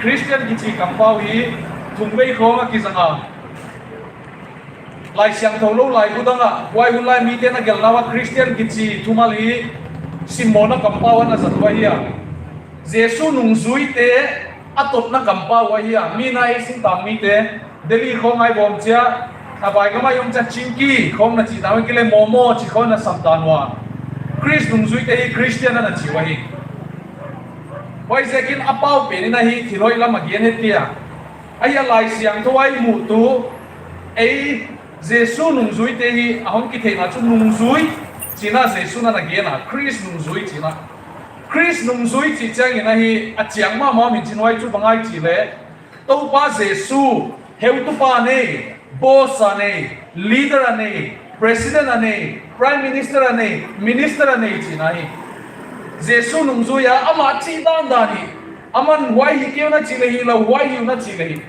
Christian kichi kampau hi thumvei khawng a kizang a. Laisiangthou lou laibu dang ah, huai hun lai mite'n a gelhna uah Christian kichi thumal hi simmawhna kampau ana zat uh ahi a. Jesu nungzuite a totna kampau ahi a. Mi'n a ei singtang mite, Delhi khawng a i bawm chiang, a bai gam a i om chiang Chinky khawng na chih dan uh, ki leh Momo chih khawng na sam dan ua. Khrist nungzuite hi Christian ana chi uh ahi. Huaiziakin a pau pen in a hi thil hoih lam a gen het kei a. Ahi a, Laisiangthou a i muh tuh, ei Jesu nungzuite hi a hon kitheihna chu nungzui chi'n a Jesu'n ana gen a, Khrist nungzui chi'n a. Khrist nungzui chih chiangin a hi a chiang mahmah min chin huai chu bang ahi chih leh, Toupa Jesu heutupa nei, boss a nei, leader a nei, president a nei, prime minister a nei, minister a nei chi'n a hi. Jesu nungzui a amah chih dandan hi. Aman huai hi kei un a chih leh hilou, huai hi un a chih leh hi.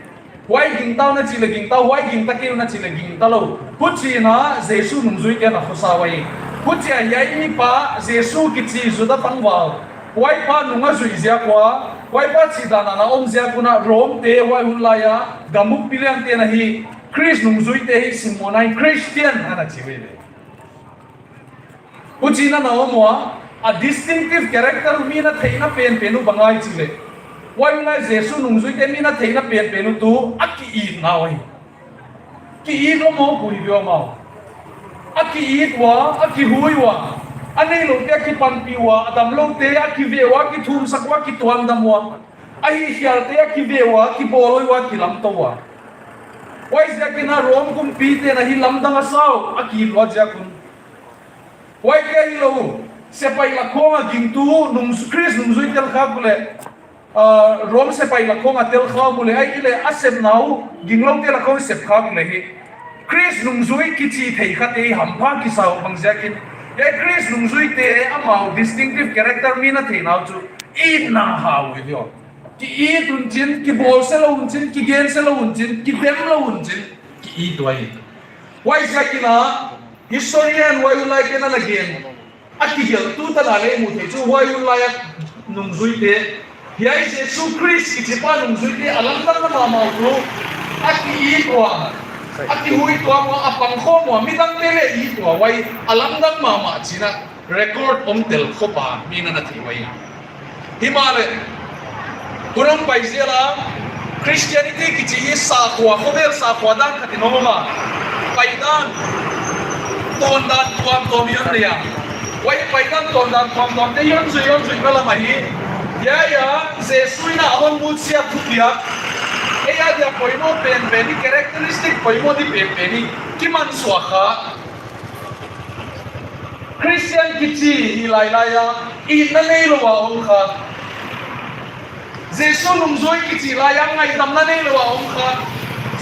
Huai gingta un a chih leh gingta, huai gingta kei un a chih leh gingta lou. Huchi'n a Jesu nungzuite'n a khosa uh ahi. Huchia hiai mipa Jesu kichi Juda tangval, huaipa nung a zuih ziak ua, huaipa chih dan a na om ziak un a Rom te huai hun lai a gam ukpi liante'n a hi Khrist nungzuite hi simmawhna in Christian ana chi uh ahi. Huchi'n a na om ua, a distinctive character mi'n a theihna penpen uh bang ahi chih leh, huai hun lai Jesu nungzuite mi'n a theihna penpen uh tuh a ki-itna uh ahi. Ki-it uh maw, hui uh maw. A ki-it ua, a kihui ua. A neiloute a kipanpih ua, a damloute a kiveh ua, kithumsak ua, kituandam ua. A hihkhialte a kiveh ua, kibawl ua, kilamtou ua. Huaiziakin a Rom kumpite'n a hi lamdang a sa uh, a ki-it luat ziak un. Huai kei hilou, sepaih lak khawng a gingtu, nung, Khrist nungzui tel khak uleh, ah, Rom sepaih lak khawng a tel khak uleh, ahihleh a sepna uh gingloute lak khawng sep khak uleh hi. Khrist nungzui kichi thei khate hi hampha kisa uh bangziakin. Hiai Khrist nungzuite amau distinctive character mi'n a theihna uh chu itna hau hi uh. Ki-it un chin, kibawl se lou un chin, kigen se lou un chin, kidem lou un chin, ki-it uh ahi. Huaiziakin a, historian huai hun laite'n a na gen, a kigelhtu tan a leh i mu thei chu huai hun lai a nungzuite, hiai Jesu Khrist kichipa nungzuite a lamdang mahmah uh tuh, a ki-it ua, a kihui tuam ua, a pangkhawm ua, midangte leh it ua, huai a lamdang mahmah chi'n a record om tel khop a mi'n a na thei uh ahi. Himahleh, hun hong pai zel a, Christianity kichi hi sakhua, khovel sakhua dan khat in hong om a. Paidan, tawndan tuamtuam i hon nei a. Huai paidan tawndan tuamtuamte i hon zui, i hon zuihna lam ahi. Hiai a, Jesu in a hon muhsiat thupiak, ei a dia poimoh penpen hi, characteristic poimoh di penpen hi kimansuah kha. Christian kichi hi lailai a, itna neilou a om kha. Jesu nungzui kichi lai a, ngaidamna neilou a om kha.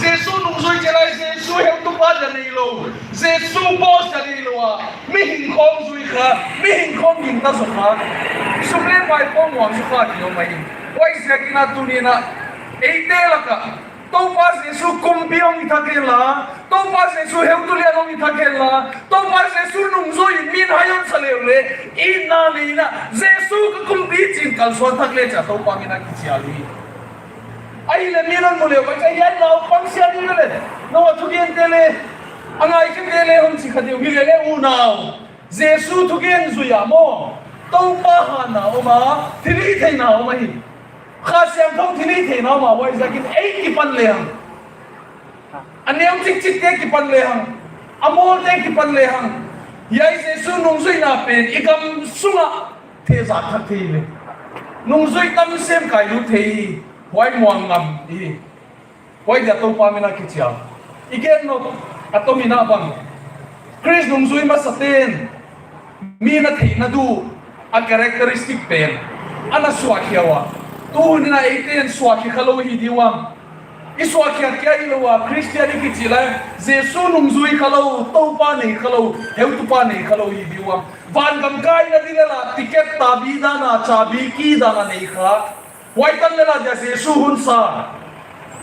Jesu nungzui chih lai, Jesu heutupa dia neilou, Jesu boss dia neilou a, mihing khawng zui kha, mihing khawng gingta zaw kha. Sum leh pai khawng muang zaw kha ki om ahi. Huaiziakin a tuni'n a, eite lak ah Toupa Jesu kumpi hong hi thak hen la, Toupa Jesu heutu lian hong hi thak hen la, Toupa Jesu nungzui in mi'n hai hon sa uleh, itna leh itna, Jesu ka kumpi chi'n kalsuan thak leh chia Toupa min a kichial hi. Ahihleh mi'n hon mu leh, bai cha hiai naupang sia ni leh, nou a thugente leh, a ngaikhiate leh hon chi kha diu hi leh leh unau. Jesu thugen zui a maw, Toupa hatna om a, thilhihtheihna om ahi. Kha Siangthou thilhihtheihna om a, huaiziakin ei kipan lehang, a neu chikchikte kipan lehang, a mawlte kipan lehang, hiai Jesu nungzuihna pen i gam sung ah thehzak thak thei leh, nungzui tam sem kailut thei, huai muang ngam i. Huai dia Toupa min a kichial. I gen nop a tom in a bang, Khrist nungzui masate'n mi'n a theihna duh a characteristic pen ana suahkhia ua. Tu hun in a eite'n suahkhia khalou hi di uam. I suahkhiak kia hilou a, Christian i kichi lai, Jesu nungzui khalou, Toupa nei khalou, heutupa nei khalou hi di uam. Vangam kaina di leh la, ticket, tabi dan a, chabi key dan a nei kha. Huai tan leh la dia Jesu hun sa.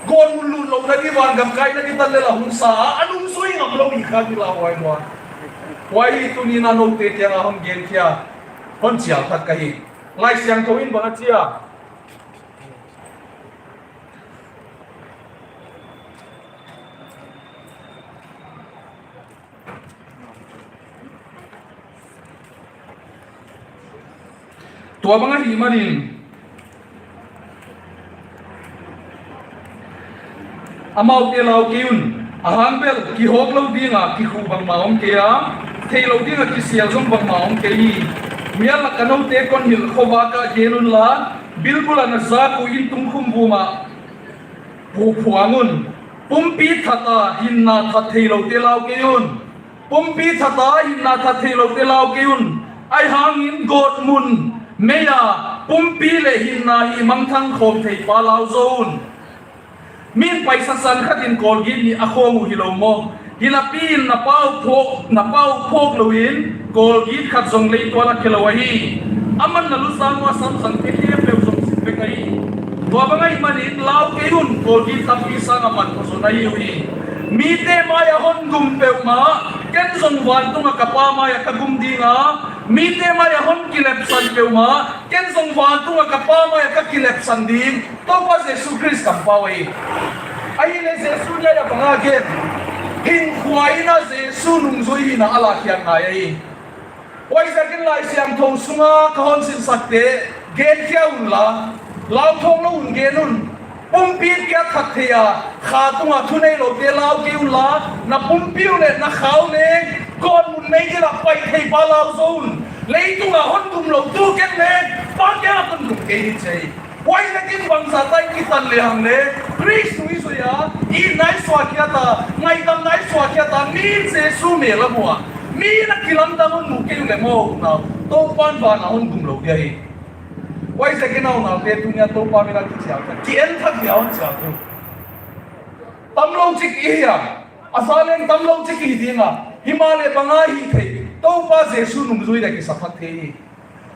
Gawtmun lutlouhna di, vangam kaina di tan leh la hun sa a, a nungzui ngamlou hi kha di la huai lua. Huai tuni'n a noute kiang a hon genkhia, hon chial thak ka hi. Laisiangthou in bang a chi a? Tua bang ahihmanin, amaute lau kei un, ahang bel kihawklou ding a kikhuh bangmah om kei a, theilou ding a kisial zong bangmah om kei hi. Mial lak a noute kon hilh khovak ah gen un la, bilbul a na zak uh in tungkhum vum ah phuang un. Pumpi that a hinna that theiloute lau kei un. Pumpi that a hinna that theiloute lau kei un. Ahihhangin gawtmun mei a pumpi leh hinna hih mangthang khawm theipa lau zaw un. Mi'n paisa san khat in kawlgit nih a khawng uh hilou maw? Hinapi in na pau phawk, na pau phawk lou in kawlgit khat zong leitual a khelou ahi. Aman na lusang ua samsang peuhpeuh zong sin vek ahi. Tua bang ahihmanin lau kei un, kawlgit tampi sang a man pha zaw na hi uhi. Mite mai a hon gum peuhmah, ken zong vantung a ka Pa mai a ka gum ding a. Mite mai a hon kilepsan peuhmah, ken zong vantung a ka Pa mai a ka kilepsan ding. Toupa Jesu Khrist kampau ahi. Ahihleh Jesu dia bang a gen, hinkhua in a Jesu nungzui hihna a lakkhiak ngai ahi. Huaiziakin Laisiangthou sung a ka hon sinsakte genkhia un la, lauthawng lou un gen un. Pumpi kia that thei a, kha tung a thuneiloute lau kei un la, na pumpi uh leh na kha uh leh gawtmun mei gil ah pai theipa lau zaw un. Leitung a hon gumloutu ken leng Pa kiang ah kon gum kei hi chi. Huaiziakin bangzah tak i kitan lehang leh, Khrist nung i zui a, itna i suahkhiat a, ngaihdamna i suahkhiat a, mi'n Jesu mel a mu a, mi'n a kilamdang hon mu kei uleh maw, unau, Toupa'n van a hon gumlou dia hi. Huaiziakin unaute, tuni a Toupa min a kichial kha, ki-en thak dia hon chial tu. Tamlou chik i hi a, a za leng tamlou chik i hi ding a, himahleh bang a hih theih, Toupa Jesu nungzui dia kisa thak thei hi.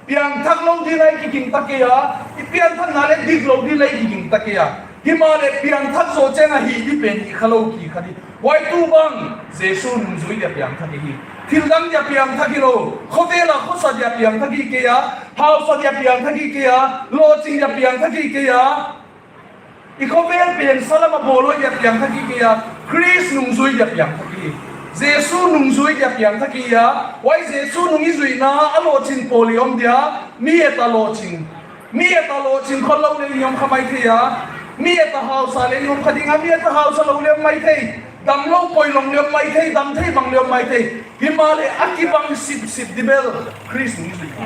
Piangthak lou ding a i kiging ta kei a, i piangthakna leh diklou ding a i kiging ta kei a. Himahleh piangthak zoh chiang a hih di pen hih khalou kikha di. Huai tu bang, Jesu nungzui dia piangthak i hi. Thildang dia piangthak hilou, khovel a khosa dia piangthak i hi kei a, hausa dia piangthak i hi kei a, lawhching dia piangthak i hi kei a. I khovel pen salam a bawlhuai dia piangthak i hi kei a, Khrist nungzui dia piangthak i hi. Jesu nungzui dia piangthak i hi a, huai Jesu nung i zuihna a lawhchin pawl i om dia, mi et a lawhchin. Mi et a lawhchin khollou leh i om kha maithei a, mi et a hausa leh i om kha ding a, mi et a hausa lou leh om maithei. Damlou poilou leh om maithei, damthei bang leh om maithei. Himahleh a kibang sipsip di bel, Khrist nung i zuihna.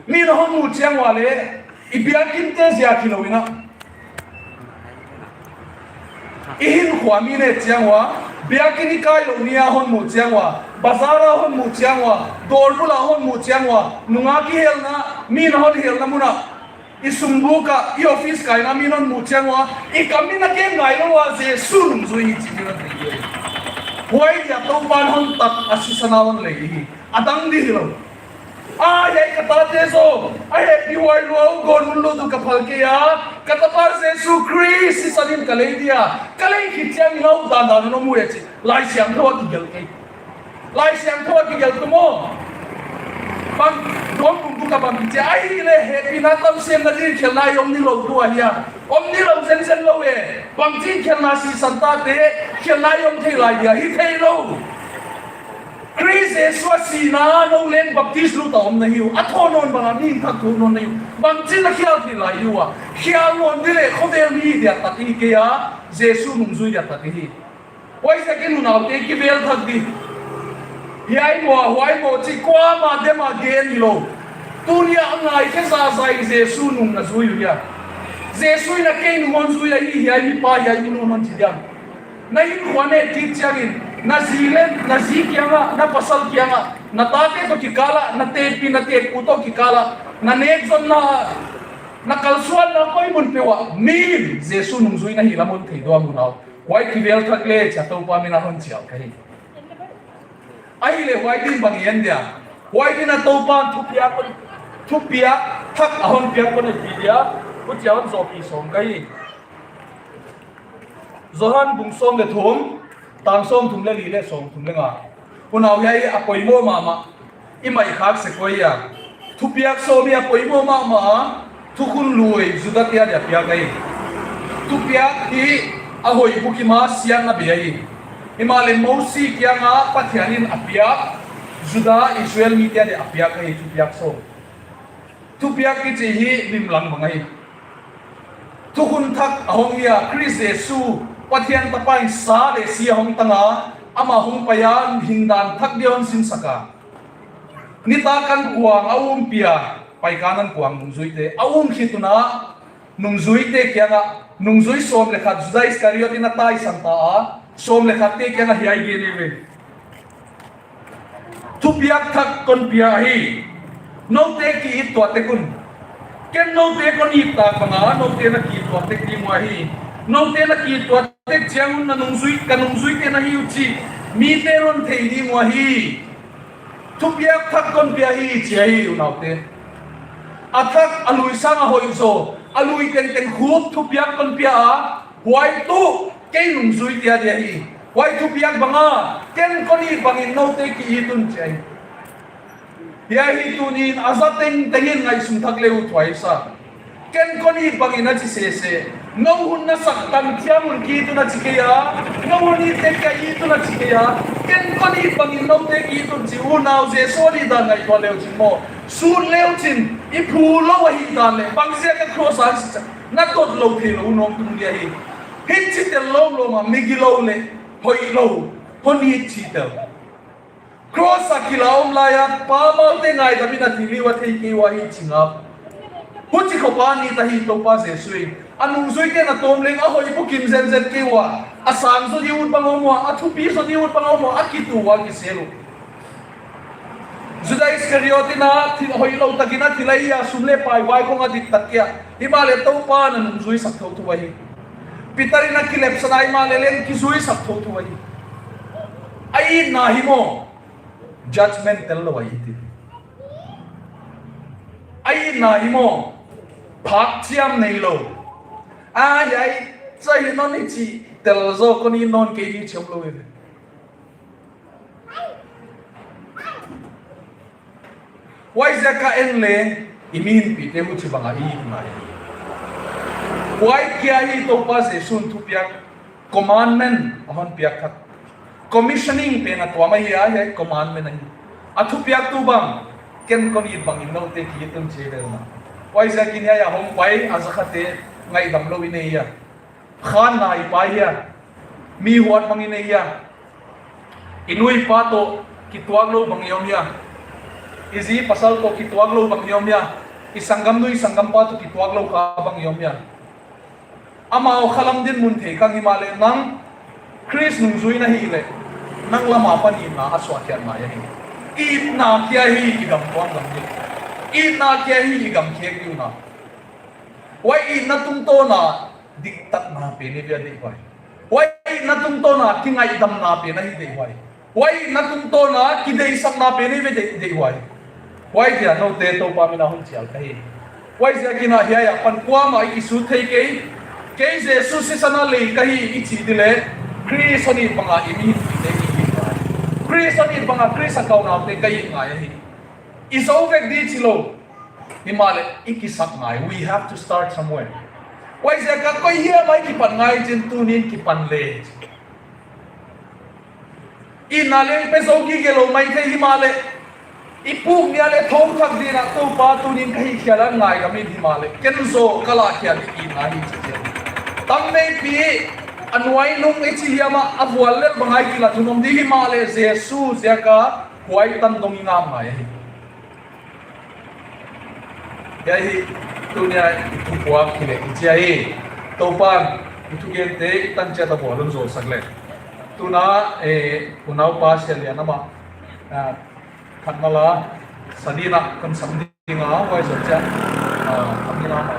Mi'n a hon muh chiang ua leh, i biakinte ziak hilou in a, i hinkhua mi'n et chiang ua, Biakinn i kai louh ni a hon muh chiang ua, bazar a hon muh chiang ua, dawr bul a hon muh chiang ua, nungak kihelna, mi'n hon helna mun ah, i sum buk ah, i office kaina mi'n hon muh chiang ua, i kam in a keng ngai lou a Jesu nungzui hi chih i na thei hi. Huai dia Toupa'n hon tat a, sisan a hon lei hi. A dang di hilou. A, hiai ka tate zaw, a hehpihhuai lua uh, gawtmun lut uh ka phal kei a, ka tapa Jesu Khrist sisan in ka lei dia, ka lei khit chiang in a ut dandan in om uh e chi. Laisiangthou a kigelh kei. Laisiangthou a kigelh tu maw. Bang, duang kum tu ka bang kichi. Ahihleh hehpihna tamsemna ding khelhna i om nilou tu ahia. Om nilou zenzen lou e. Bangchin khelhna sisan tate, khelhna i om thei lai dia. Hi theilou. Khrist Jesu a sihna ah nou leng baptis lut a om na hi uh. A thou nawn bang a mi hing thak thou nawn na hi uh. Bangchin a khial thei lai uh a. Khial nawn di leh khovel mi dia tat i hi kei a. Jesu nungzui dia tat i hi. Huaiziakin unaute kivel thak di. Hiai maw, huai maw chih kuamah dem a gen hilou. Tuni a ngaikhe zahzah in Jesu nung na zui uh hia. Jesu in a kei nung hon zui ahi, hiai mipa hiai mi nung hon chi diam. Na hinkhua na et chiangin, na zi leh, na zi kiangah, na pasal kiangah, na tate toh kikal ah, na tepi, na tepu toh kikal ah, na nekzonna, na kalsuanna koi mun peuh ah, mi'n Jesu nungzui na hi lam hon thei diam unau. Huai kivel thak le chia Toupa min a hon chial ka hi. Ahihleh huai din bang i en dia. Huai din a Toupa'n thupiak, thupiak thak a hon piak kon i pi dia. Huchia hon zoh pi sawm ka hi. Johan bung sawm leh thum, tang sawmthum leh li leh sawmthum leh nga. Unau, hiai a poimoh mahmah. I maihkhak sek ua. Thupiak sawm hi a poimoh mahmah a, thukhun lui Juda te adia piak ahi. Thupiak hi a hoih bukim a siang a bei ahi. Himahleh Mosi kiangah Pathian in a piak, Juda Israel mite adia a piak ahi thupiak sawm. Thupiak kichi hi limlang bang ahi. Thukhun thak a hong hi a, Khrist Jesu, Pathian tapa in sa leh si a hong tang a, amah hong pai a, hindan thak dia hon sinsak a. Nitak an kuang a umpi a, paikan an kuang nungzuite. A um khit un a, nungzuite kiangah, nungzui sawm leh khat, Juda Iskariot in a taisan ta a, sawm leh khat te kiangah hiai gen ahi ve. Thupiak thak kon pia hi. Noute ki-it tuah tek un. Ken noute kon it tak bang a, noute na ki-it tuah tek ding uh ahi. Noute na ki-it tuah tek chiang un na nungzui, ka nungzuite na hi uh chih mite'n hon thei ding uh ahi. Thupiak thak kon pia hi chi ahi unaute. A thak a lui sang a hoih zaw, a lui tengteng khup thupiak kon pia a, huai tuh kei nungzuite adia hi. Huai thupiak bang a, ken kon it bangin noute ki-it un chi ahi. Hiai hi tuni'n a za tengteng in ngaihsun thak le uh thupi sa. Ken kon it bangin a chi sese. Nou hun na sak tan chiang un ki-it un a chi kei a. Nou hun it teng ka it un a chi kei a. Ken kon it bangin noute ki-it un chi. Unau, Jesu a hihdan ngaihtuah le uh chin maw. Sut le uh chin, i phu lou ahihdan leh. Bangziak a cross a si chia na tot lou theilou uh na om tung dia hi. Hichi tel lou lou mah, migilou leh hoihlou. Hon it chih tel. Cross a kila om lai a, Pa maute ngaidam in a thi leh a thei kei ua hi chi ngap. Huchi khop a ni ta hi Toupa Jesu in. A nungzuite'n a tawm leng a hoih bukim zenzen kei ua. A sang zaw di ut bang om ua, a thupi zaw di ut bang om ua, a kitu ua kisel uh. Juda Iskariot in a thi hoihlou takin a thi lai a, sum leh pai vai khong a dik tak kia. Himahleh Toupa'n a nungzui sak thouthou ahi. Peter in a kilepsan a, himahleh leng kizui sak thouthou ahi. A itna hi maw, judgment tel lou ahi ti. A itna hi maw, phak chiam neilou. A, hiai, chai non i chih tel zaw kon it nawn kei di chom lou e. Huaiziak a en leng, i mihingpihte huchibang a i it ngai. Huai kia hi Toupa Jesu'n thupiak commandment a hon piak khat. Commissioning pen a tuam ahi a, hiai commandment ahi. A thupiak tuh bang, ken kon it bangin noute ki-it un chi ahi ve maw. Huaiziakin hiai a hong pai, a za khat te ngaidam lou i nei hia. Khanna i pai hia. Mi huat bang i nei hia. I nu i pa toh kituak lou bang i om hia. I zi pasal toh kituak lou bang i om hia. I sanggamnu i sanggampa toh kituak lou kha bang i om hia. Amau khalam dinmun thei khang himahleh nang Khrist nungzui na hih leh, nang lam apan itna a suahkhiat ngai ahi. Itna kia hi i gam tuam gam ding. Itna kia hi i gam khek ding na. Huai itna tungtawn a diktatna pen i ve deih huai. Huai itna tungtawn a kingaihdamna pen ahi deih huai. Huai itna tungtawn a kideihsakna pen i ve deih, deih huai. Huai dia noute Toupa min a hon chial ka hi. Huaiziakin hiai apan kuamah i kisut thei kei. Kei Jesu sisan a lei ka hi i chih di leh, Khrist hon it bang a i mihingpite i it ngai. Khrist hon it bang a Khrist a kau naute ka it ngai ahi. I zou vek di chi lou. Himahleh i kisak ngai. We have to start somewhere. Huaiziak a koi hiam a i kipan ngai chin, tuni'n kipan le. Itna leng pe zou gige lou maithei himahleh, i puk nia leh thou thak ding a Toupa tuni'n ka hihkhial a ngaidam in himahleh, ken zaw ka lahkhial ding itna hi chi chi. Tam meipi a nuainung i chi hiam a, a vual lel bang a i kilat hun om di himahleh, Jesu ziak a huai tan dong i ngam ngai ahi. Hiai hi, tuni a i thupuak hi leh i chi a hi. Toupa'n i thugente i tan chiat a vual hon zawlsak leh. Tuna, eh, unaupa Sia Lian amah, ah, khatna la, sa ding a kon sam ding a, huai zoh chiah, ah, a mi lam a,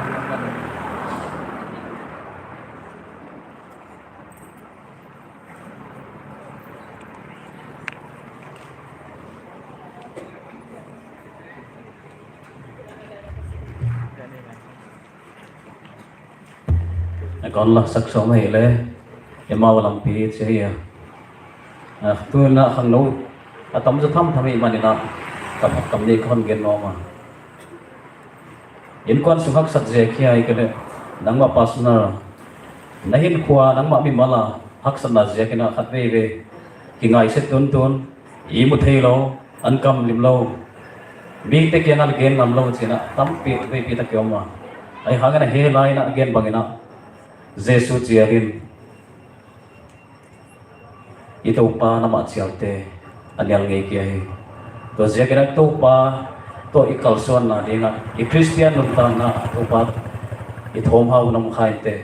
a kon la sak sawm hi leh, i mau lampi chi hi a. Ah, tuna khangnou a tam zaw tham tham i hihman in a, tam, tam ni kon gen nuam a. Innkuan sung haksat ziak hi a, ahihkeileh nangmah personal, na hinkhua, nangmah mimal a haksatna ziakin a khat veivei kingaihsiat tuntun, ihmu theilou, ankam limlou, mite kiang a gen ngamlou chihna tampi veipi tak i om a. Ahihhangin a hiai lai in a gen bangin a, Jesu chial in i Toupa na mah chialte a nial ngei kei hi. Tua ziakin a Toupa toh i kalsuanna ding a, i Khristian nuntakna Toupa i thawmhau hun om kha inteh,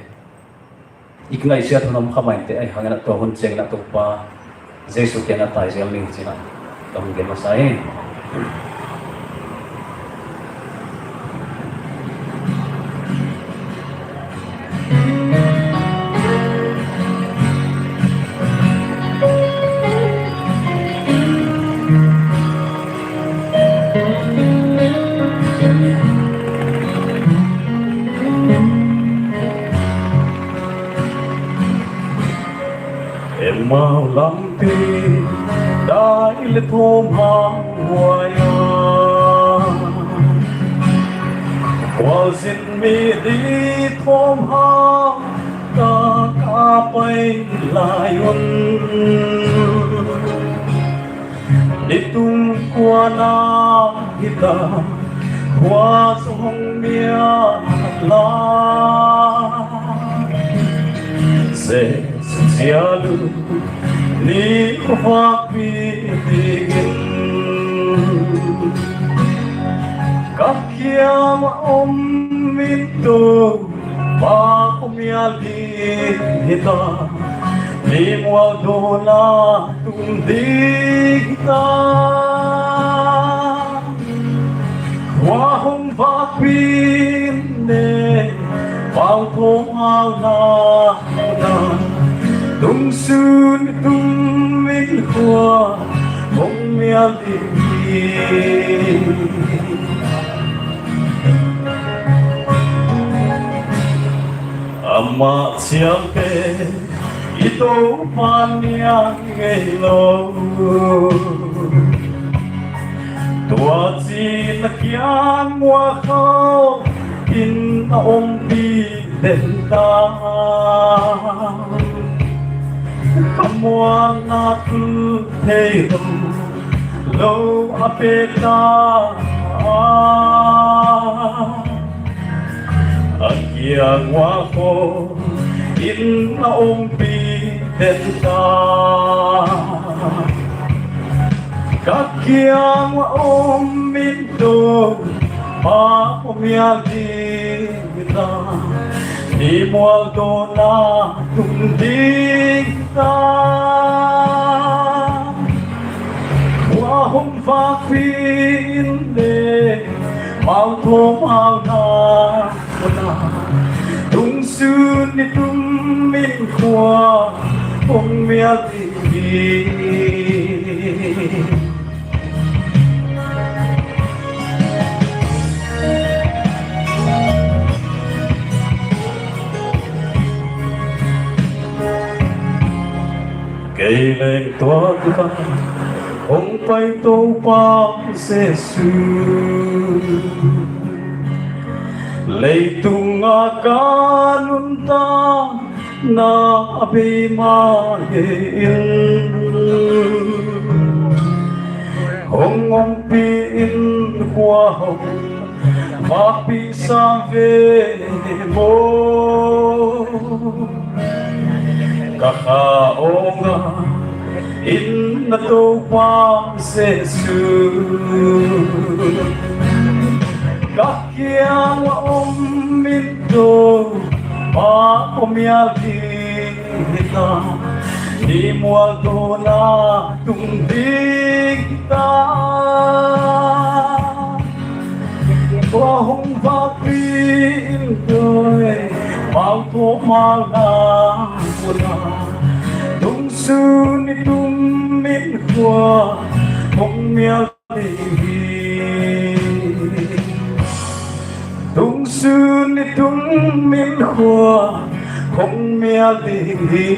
i kingaihsiat hun om kha mai inteh, ahihhangin a tua hun chiangin a Toupa Jesu kiang a tai zel ni chihna ka hon gen masa hi. Emau lampi dai leh thawmhau huai a, khualzin mi di thawmhau tak a pai lai un. Nitum kuan a hita, khua zong mial a, Jesu chial un ni khuavak pi dingin. Ka kiang a om mintu, Pa, khuamial ding hita, mimual dawn a tung ding hita. Khua hong vak pi in, Pa, thawmhau na, na, tungsun tum in khua hong mial ding. Amah chialte i Toupa nial ngeilou. Tua chin a kiang ua khauh in a ompih den ta. Ka muanna tul theilou lou a pe ta. A kiang ua khauh in a ompih den ta. Ka kiang ua om mintu, Pa, khuamial ding hita, mimual dawn a tung ding ta. Khua hong vakpi in leng, mau thawm mau na na. Tungsun ni tum in khua hong mial ding hi. Kei leng tuak ka hong pai Toupa Jesu. Leitung a ka nuntak na a bei mah in, hong ompih in khua hong vakpi sam ve maw. Ka kha awng a in na Toupa Jesu. Ka kiang a om in Toupa hong mial ding ta, ni mual dawn a tung ding ta. Khua hong vakpi in leng, mau thawm mau na na. Tungsun ni tum in khua hong mial ding hi. Tungsun ni tum in khua hong mial ding hi.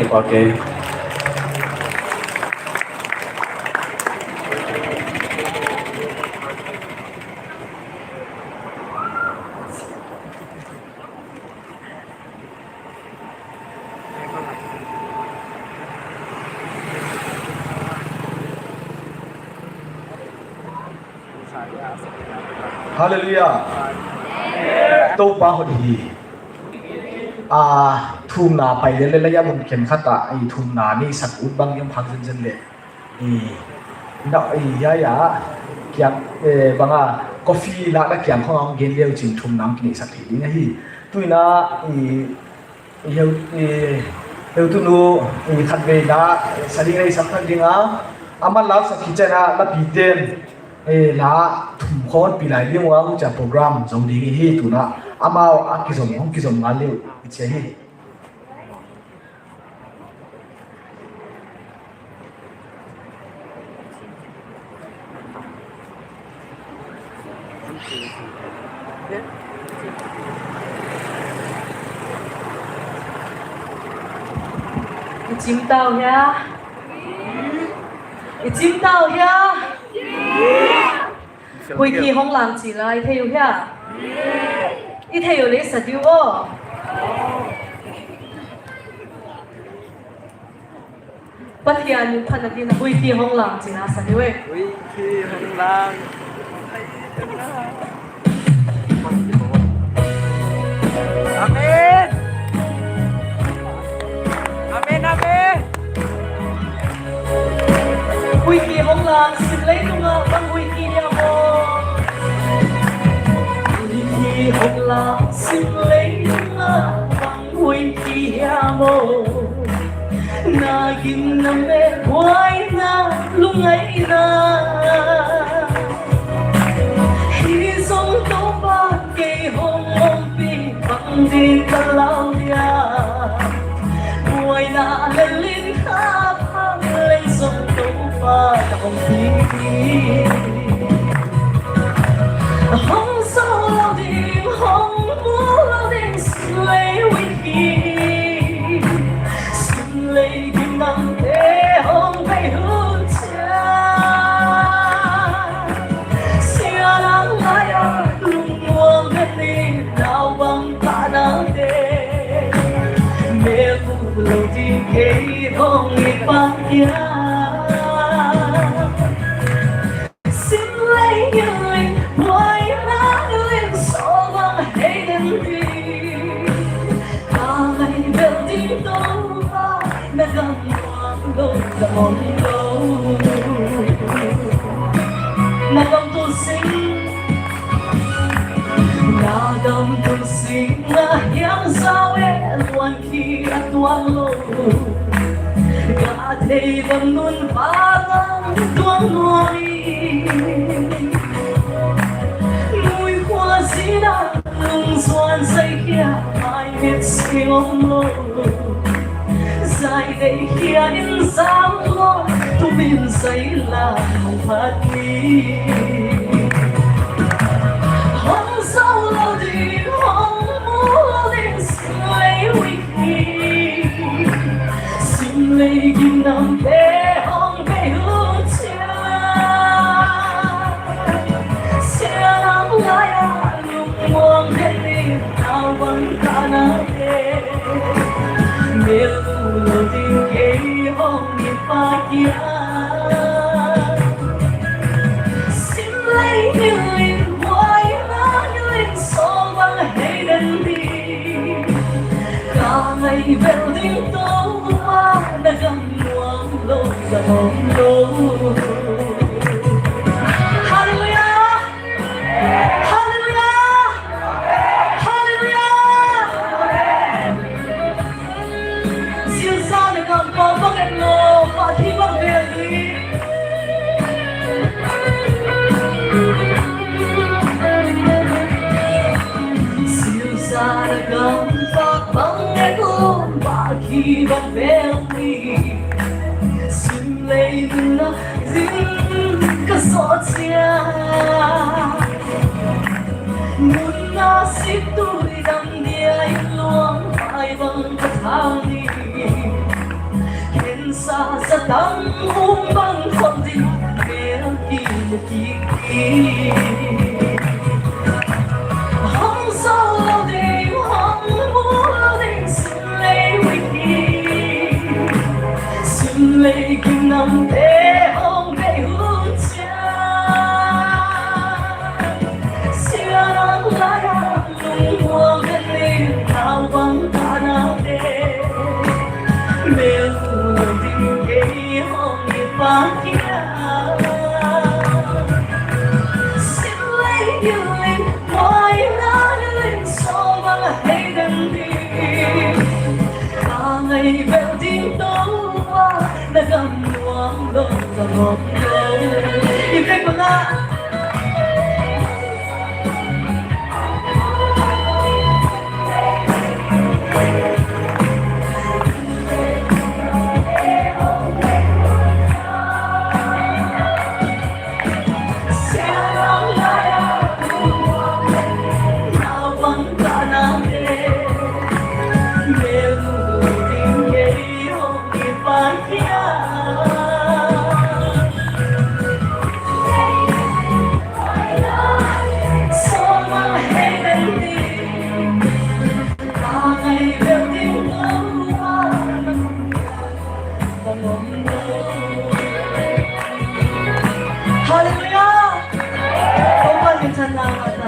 Okay. Hallelujah. Toupa hon hi. A, thumna pai lel lel a, mun khenkhat ah i thumna nei sak ut bang i om phak zenzen leh. I, na, i, ya, ya. Kiang, eh, bang a, coffee la na kiang khong a hong gen leu chin thumna hong kinei sak thei ding ahi. Tuin a, i, i heu, i, heutunu, i, khatvei na, sa ding nei sak thak ding a. Aman la sak khit chiang a, lapiten, eh, la thum khong pi lai ding ua, huchia program zong ding hi tuin a. Amau a kizom, hong kizom ngal leu, i chi hi. I chim ta uh hia? I chim ta uh hia? Huiki hong lang chih la i thei uh hia? I thei uh leh sa diu aw. Pathian min phatna dingin huiki hong lang chih la sa diu e. Huiki hong lang. Amen. Amen, amen. Huiki hong lang, sim leitung ah bang huiki hiam aw. Huiki hong lang, sim leitung ah bang huiki hiam aw. Na gimna, na buaina, lungngaihna. Hiai zong Toupa kei hong ompih bang ding ka lau dia. Buaina lel in ka phang leh zong Toupa ka ompih. Hong zou lou ding, hong mu lou ding, slay with me. Sim lei gimnamte hong bei hun chiang. Sia lang ngai a lungmuang ding, naupang pa nate. Mel mu lou ding kei hong i Pathian. Sim lei ngial in, buaina ngial in, sawlbang hei den ding. Ka ngaihbel ding Toupa, na gam muang lou, na muang lou. Na gam tu sim. Wan lo, ka thei dam nun pa dam tuang nuam i. Mui khua sina lung suan sai kia, mai mit sing om lo. Zai dei kia in sam lo, tu min sai la phat ni. Hong sau lo ding, hong mu lo ding, sim lei wik hi. Sim lei gimnamte hong bei hun chia. Sia nam lai a lungmuang pen ni, nau bang ka na te. Mel lo ding kei hong ni pa kia. Sim lei ni ling, wai na ni ling, song bang hei den di. Ka ngai bel ding Toupa, na gam nuam lou, ka nuam lou. Hallelujah! Hallelujah! Hallelujah! Zilzal na gam pa bang et lou, pa thi bang bel di. Zilzal na gam pa bang et lou, pa thi bang bel di. Sim lei ding na ding ka sawt sia. Mun na si tui dam dia i luang pai bang ka thang ni. Ken sa sa tam um bang khom ding mel ki ki ki. Hong sau lo ding, hong mu lo ding, sim lei wik hi. Sim lei gimnamte hong bei hun chia. Sia nam lai a lungmuang pen ni, nau bang ka na te. Mel lo ding kei hong ni pa kia. Sim lei gim lei, mai na lei, song bang hei den di. Ka ngai bel ding Toupa, na gam nuam lou, ka nuam lou. I vek bang a. Hallelujah! Toupa min thang na ta.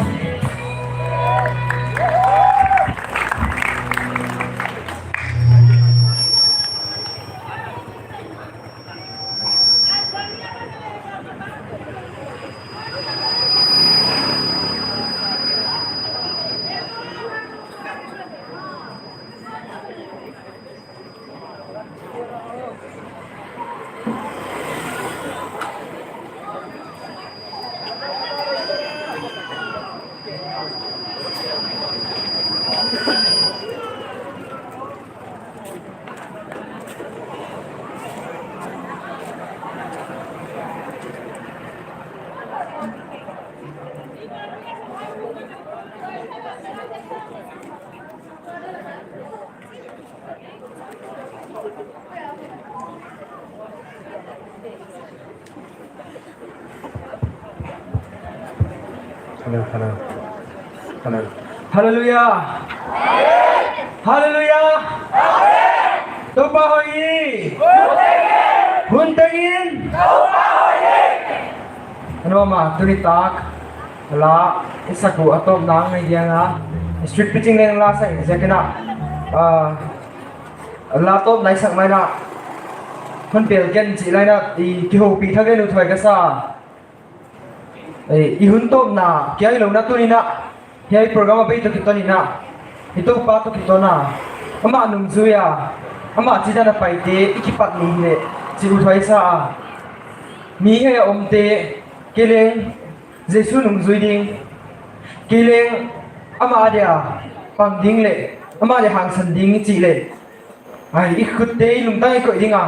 Hello, hello. Hello. Hallelujah. Hallelujah. Toupa hoih hi. Hun tengin. Anu ama, tuni tak la i sak uh a tawpna ngai dia na. Street preaching leng la sak ziak in a. Ah, la tawpna i sak mai na. Hun pel gen chih lai na, i kihoupih thak gen uh thuai ka sa. Ei, i hun tawpna kia hilou na tuni na. Hiai program a bei toh kiton in a, i Toupa toh kiton a, amah nungzui a, Amah chidan a paite i kipat ni leh, chi uthuai sa a. Mi hiai a omte, kei leng Jesu nungzui ding, kei leng amah dia pang ding leh, amah dia hangsan ding i chih leh, ai, i khutte i lungtang i koih ding a.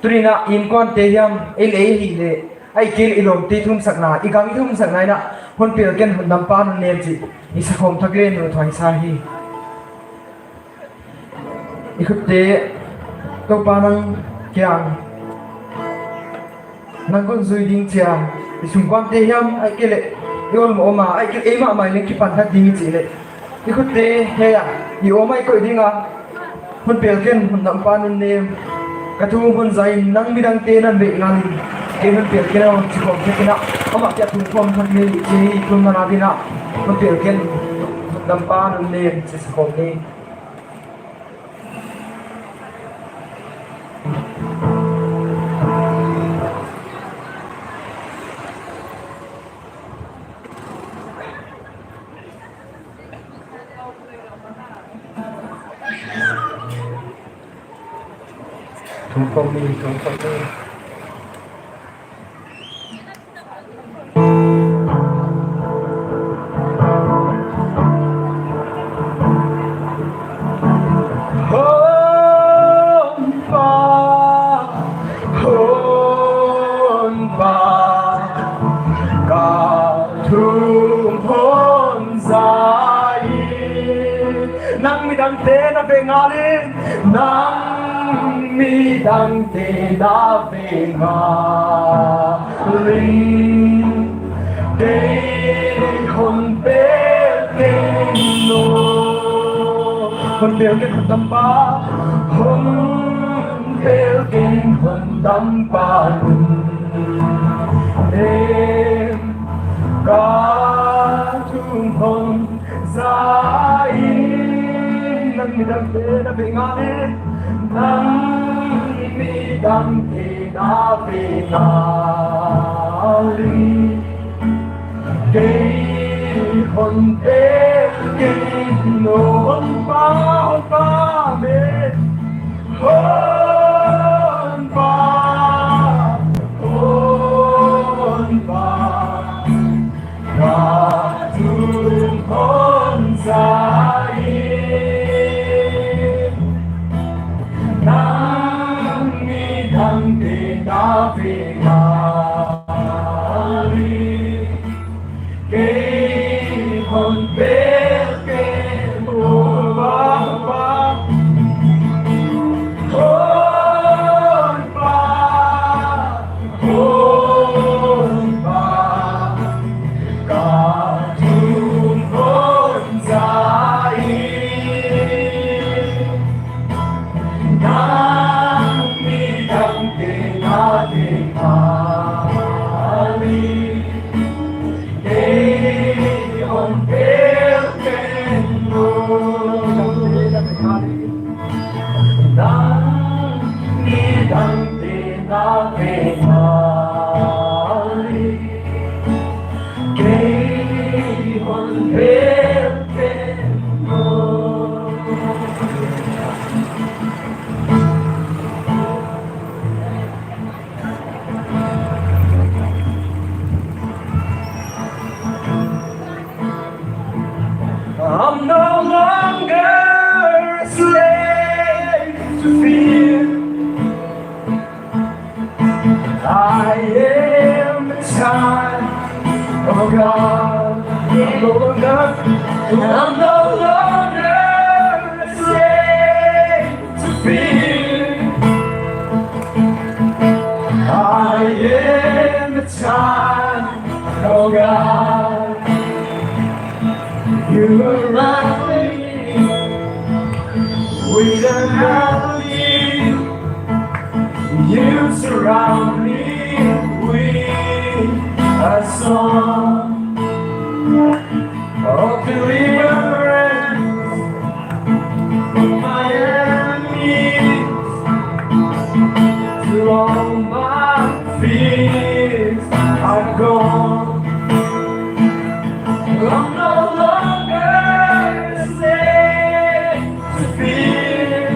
Tuni'n innkuante hiam, ei leh ei hih leh, ahihkeileh i lawmte thumsakna, i gang i thumsakna in a, hon pel ken, hondampa non nem chih i sakhawm thak leng uthuai sa hi. I khutte, Toupa nang kiang, nang kon zui ding chia, i sungkuante hiam, ahihkeileh i own mah om a, ahihkeileh eimah mah leng kipan thak ding i chih leh, i khutte hiai a i om a i koih ding a, hon pel ken, hondampa non nem. Ka thu hon za in, nang midangte nan veh ngal in, kei hon pel ken, hon chi khawm thak in a, amah kiang thum khawm thak ni, chi thum na na ding a, hon pel ken, hondampa non nem, chi sakhawm ni. Thum khawm ni, thum khawm ni. Hon Pa, hon Pa, ka thum hon za in, nang midangte na veh ngal in, nang midangte na veh ngal in, kei hon pel ken, hon pel ken, hondampa, hon pel ken, hondampa non nem. Ka thum hon za in, nang midangte na veh ngal in, nang midangte na veh ngal in, kei hon pel ken, hon Pa, hon Pa, amen. Hon Pa, hon Pa, ka thum hon za in, nang midangte na veh ngal in, kei hon pel ken, hon Pa, hon Pa, hon Pa, hon Pa, ka thum hon za in, nang midangte na veh ngal in, kei hon pel ken, nang midangte na veh ngal in, kei hon pel ken. I'm no longer a slave to fear. I am a child of God. I'm no longer, I'm no longer a slave to fear. I am a child of God. You are around me with an army. You surround me with a song of deliverance from my enemies. Till all my fears are gone. I'm no longer a slave to fear.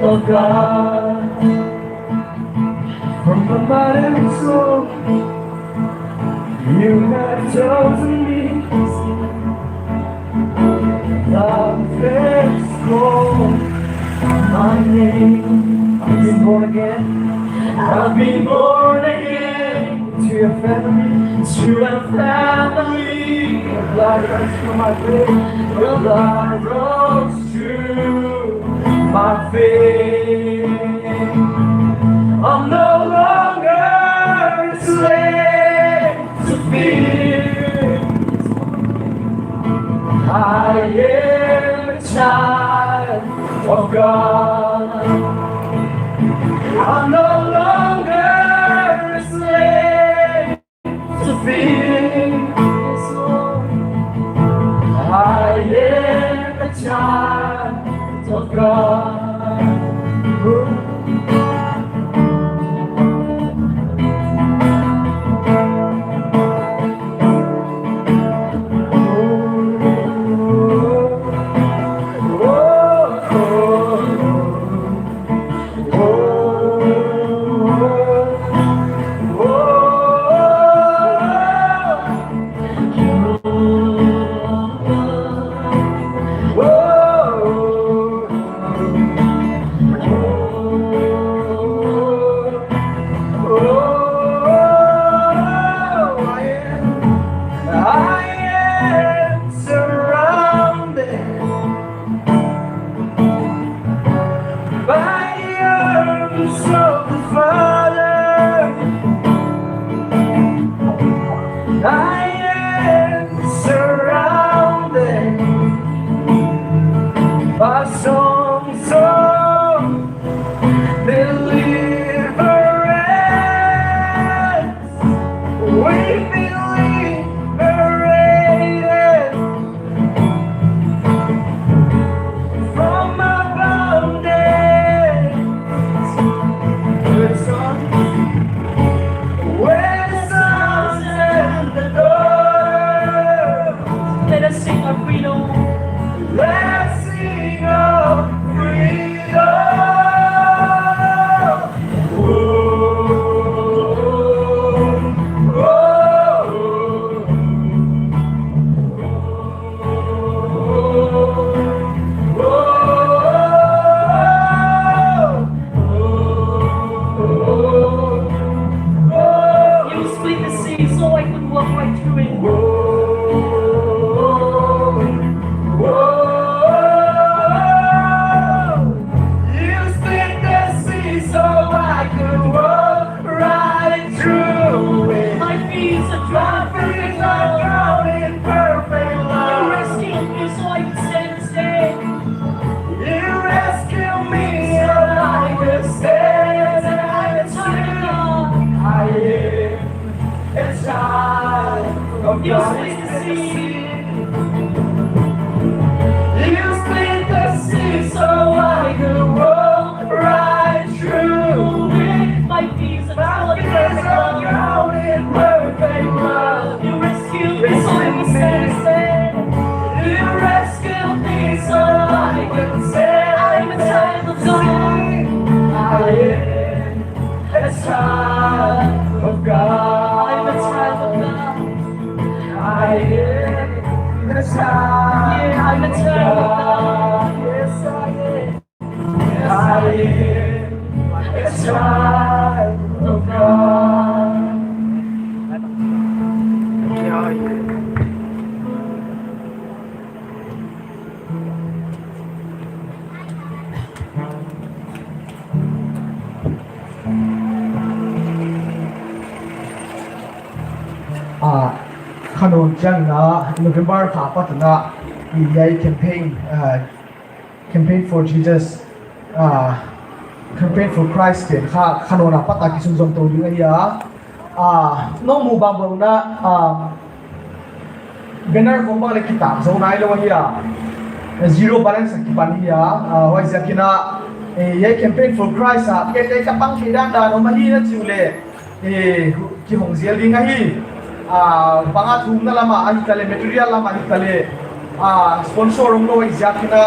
of God. From the mother's womb, you have chosen me. Love has called my name. I've been born again. I've been born again. To a family. To a family. Your blood runs through my veins. Your blood runs through my veins. I'm no longer a slave to fear. I am a child of God. I'm no longer a slave to fear. I am a child of God. I am surrounded by the arms of the Father. I am surrounded by songs of deliverance. We've been liberated from our bondage. We're sons, we're sons and the daughters. Let us sing our freedom. Let's sing our freedom. You split the sea so I could walk right through it. You split the sea so I could walk right through it. My feet are drowned in perfect love. You rescued me so I could stand and stay. You rescued me so I could stand and I am a child of God. I am a child of God. You split the sea. You split the sea so I could walk right through it. My feet are drowned in perfect love. You rescued me so I could stand. You rescued me so I could stand. I am a child of God. I am a child of God. I am a child of God. I am a child of God. Yeah, I'm a child of God. Yes, I am. I am a child of God. Ah, kha nawn chiangin a, November kha apat in a, i hiai campaign, ah, Campaign for Jesus, ah, Campaign for Christ pen kha, kha nawn apat a kisunzom tou ding ahi a. Ah, nou muh bangbang in a, ah, banner khong bang leh kitak zou nailou ahi a. Zero balance a kipan hi a. Ah, huaiziakin a, eh, hiai Campaign for Christ a, kei te ka pang kei dandan om ahi na chi uleh, eh, kihong zel ding ahi. Ah, pang a thumna lam a hitaleh, material lam a hitaleh, ah, sponsor omlou ahihziakin a,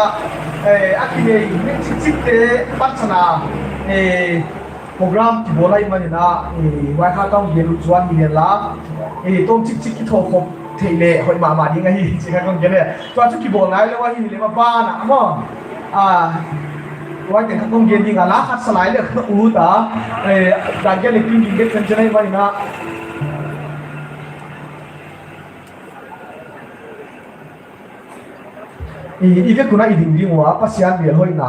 Eh, a kinei, mi chikchik te, patsana, eh, program kibawl lai manin a, eh, huai kha ka hon gen uh chuan hi ven la, eh, tawm chikchik kithokhop theih leh hoih mahmah ding ahi, chih kha ka hon gen e. Tua chu kibawl lai lou ahi leh ma ban a maw. Ah, huai te kha ka hon gen ding a, la khat sa lai leh ka ut a, eh, dan gen leh king ding gen chen chen lai manin a. I, i vek un a i ding ding ua, Pasian melhoihna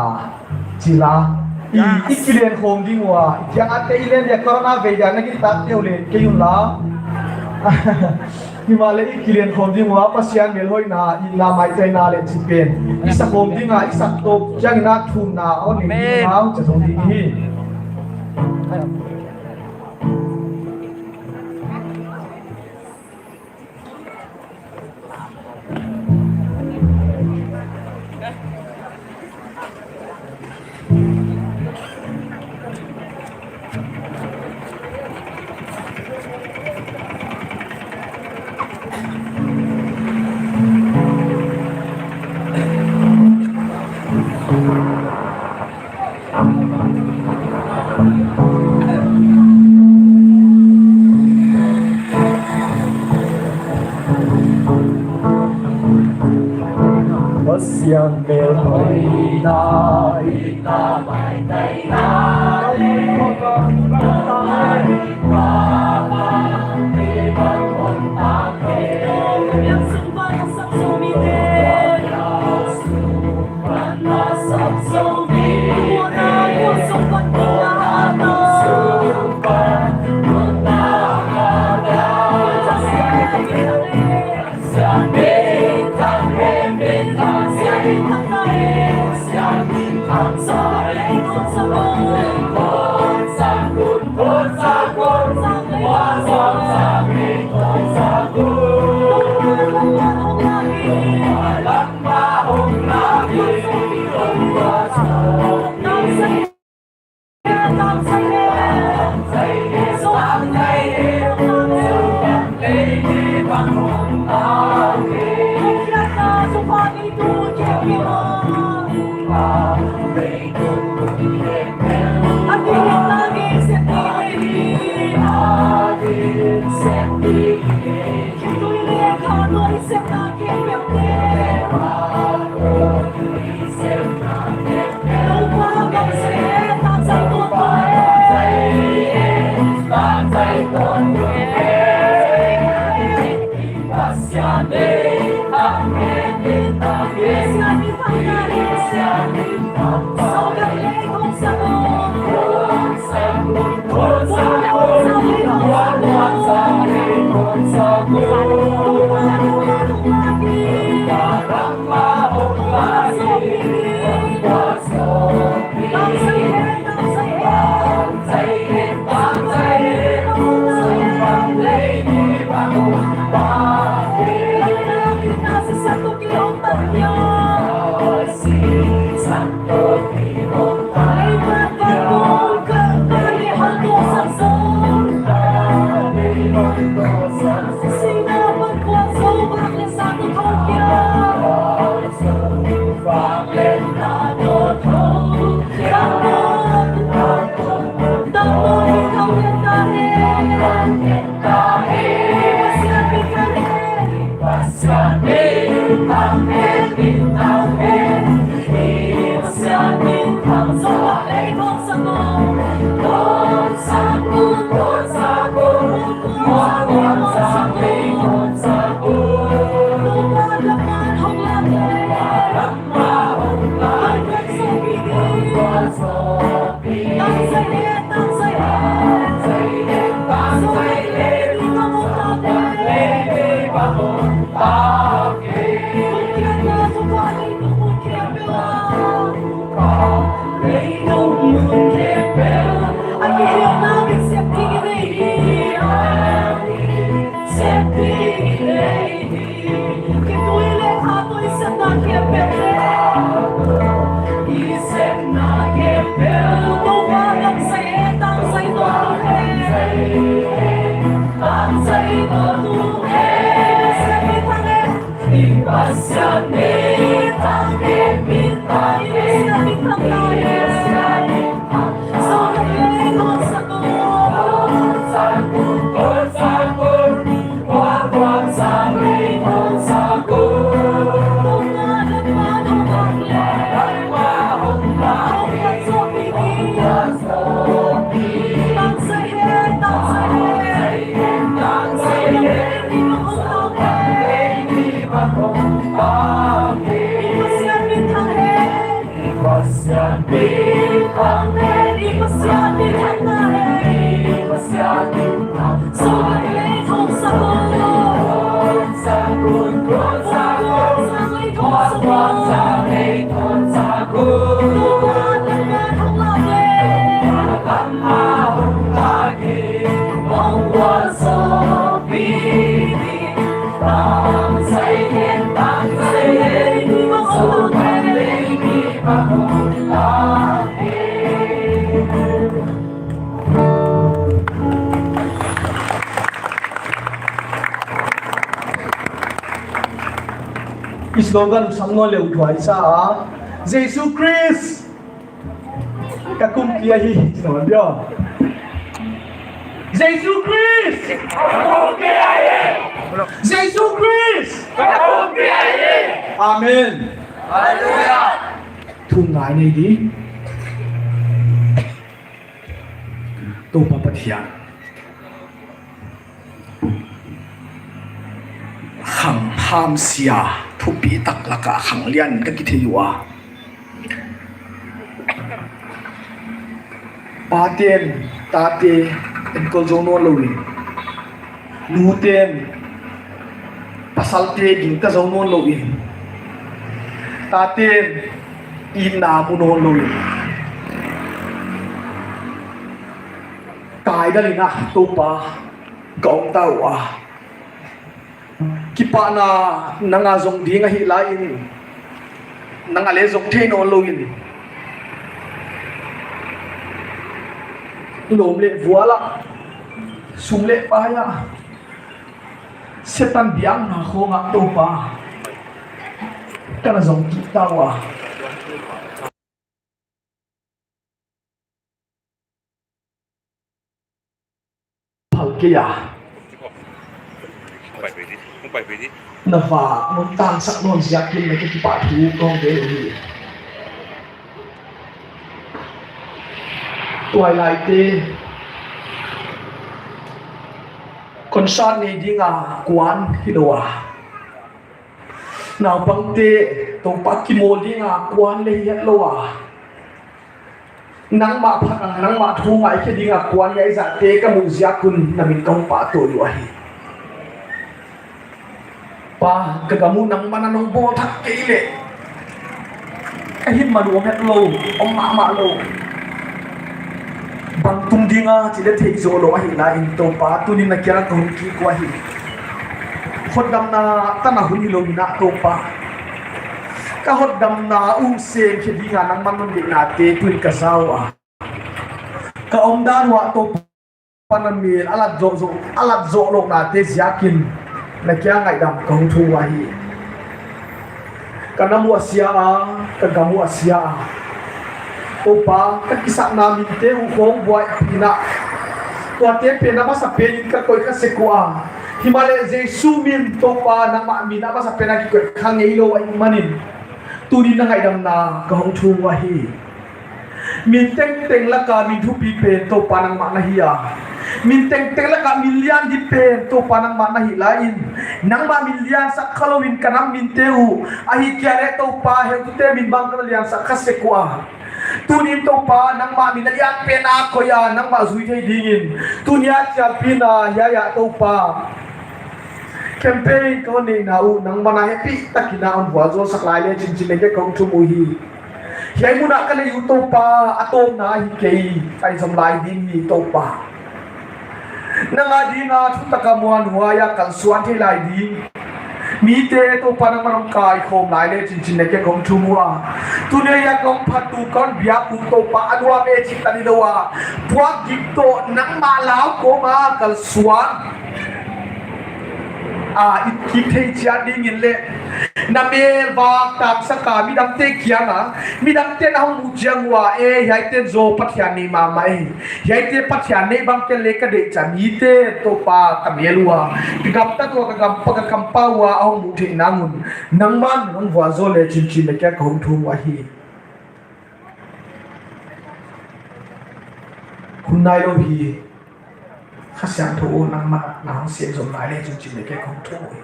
chih la. I, i kilen khawm ding ua, i kiang a te i len dia corona vei dia na kin tak teu le kei un la. Himahleh i kilen khawm ding ua, Pasian melhoihna, i na mai te na le chih pen. I sa khawm ding a, i sa to kiang na thumna, o ni na, cha thong ding hi. Pasian melhoihna, I slogan sam nawn leh uh thuaisa a, Jesu Christ ka kumpi ahi. Nawn dia. Jesu Christ. Jesu Christ. Amen. Hallelujah. Thu ngai nei di. Toupa Pathian, khang hamsia thupitak laka khang lian ka kithei ua. Paten tate enkol zou nawnlou in, nuten pasalte gingta zou nawnlou in, taten itna mu nawnlou in, kaidal in a Toupa ka om ta ua. Kipahna nang a zong ding ahih lai in, nang a leh zong thei nawnlou in, lawm leh vual a, sum leh pai a, Setan biakna khong ah Toupa ka na zong kik ta ua. Phal kei a. Na va nuntaksak nawn ziakin na kipahthu kong gen uhi. Tuailaite concert nei dinga kuan hilou a, naupangte Toupa kimawl dinga kuan leh hi hetlou a, nangmah phat a, nangmah thu ngaikhe dinga kuan hi a i zahte ka muh ziak un na min ka hon pahtawi uh ahi. Pa, ka gam uh nangman a nong bawl thak kei leh, ka hihman uh om hetlou, om mahmah lou. Bang tung dinga chih leh theih zoulou ahih lai in Toupa, tuni'n na kiang ka hon kik uh ahi. Hotdamna tan a hun hilou in a Toupa, ka hotdamna uh sem khe dinga nangman non deihnate tuni'n ka za ua. Ka omdan uah Toupa na min a lat zoh zoh, a lat zoh louhnate ziakin na kiang ngaihdam ka hon thum uh ahi. Ka nam uh a sia a, ka gam uh a sia a, Toupa, ka kisakna minte uh khong buaipih in a, tuate pen a masapen in ka koih kha sek ua. Himahleh Jesu min Toupa, nangmah min a masapen a kikoih kha ngeilou ahihmanin, tuni'n na ngaihdamna ka hon thum uh ahi. Min tengteng laka min thupi pen Toupa nangmah na hi a, min tengteng laka min lian di pen Toupa nangmah na hih lai in, nangmah min liansak khalou in ka nam minte uh, ahihkeileh Toupa, heutute min bang ka na liansak kha sek ua. Tuni'n Toupa, nangmah min a lian pen a koih a nangmah zui thei dingin, tuni a chialpina hiai ah Toupa, campaign ka hon neihna uh nangman a hehpihtak in a hon vualzawlsak lai leh chinchin leh kei ka hon thum uhi. Hiai mun ah ka nei uh Toupa, a tawpna ahi kei, pai zom lai ding hi Toupa. Nang a dinga thutak a muanhuai a kalsuan thei lai ding mite Toupa nangman hon kaikhawm lai leh chinchin leh kei ka hon thum ua. Tuni a ka hon phattu, ka hon biak uh Toupa, a nuam e chih tan hilou a, puak gik toh nangmah lau kawm a kalsuan a it kik thei chiat dingin leh, na mel vak tangsak a midangte kiang a, midangte'n a hon muh chiang ua, e, hiaite'n zaw Pathian nei mahmah e, hiaite Pathian nei bang ken leh ka deih chia mite Toupa ka mel ua, ka gamtat ua, ka gampa, ka kampau a a hon muh theih nang un, nangman hon vualzawl leh chinchin leh kei ka hon thum uh ahi. Hun nailou hi, Kha Siangthou nangman na hon sem zom lai leh chinchin leh kei ka hon thum uhi.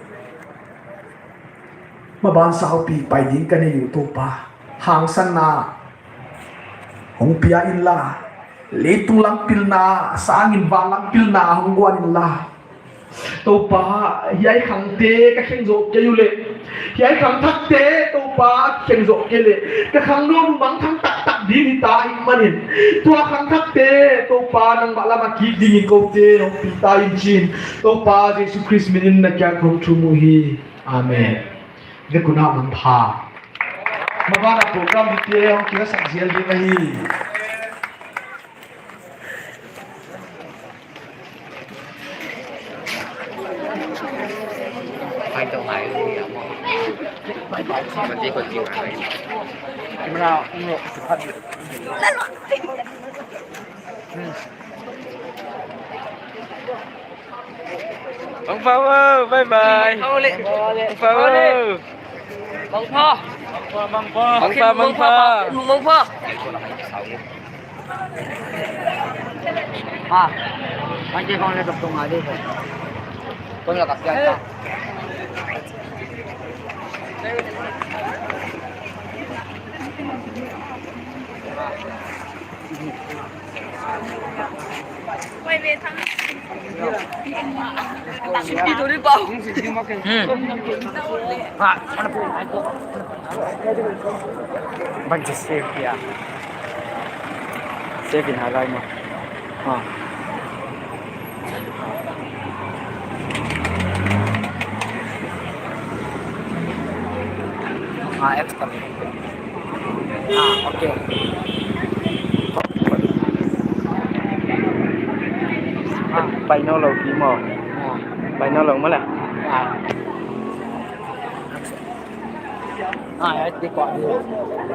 Maban saupi pai ding ka nei uh Toupa, hangsanna hong pia inla, leitung lam pilna sangin van lam pilna hong guan inla. Toupa, hiai khangte ka kheng zoh kei uleh, hiai khangthakte Toupa ka kheng zoh kei leh, ka khangnawn mangthang taktak ding hita ahihmanin, tua khangthakte Toupa nangmah lam a kik dingin koute hong pi ta in chi'n, Toupa Jesu Khrist min in na kiang kong thum uhi. Amen. Vekun a mangpha. Maban a program hite hong kila sak zel ding ahi. Mangpha, bye bye. Mangpha. Mangpha. Mangpha, mangpha. Mangpha, mangpha. Ha. Kan ke kong le tok tung ade ko. Kong la ka pia ta. Bang je save dia. Save in halai mo. Ha. Ah, apps kami. Ah, okay. Ah, pai nou lou pi mo. Ah. Pai nou lou mala. Ah. Ah, ya, di ko.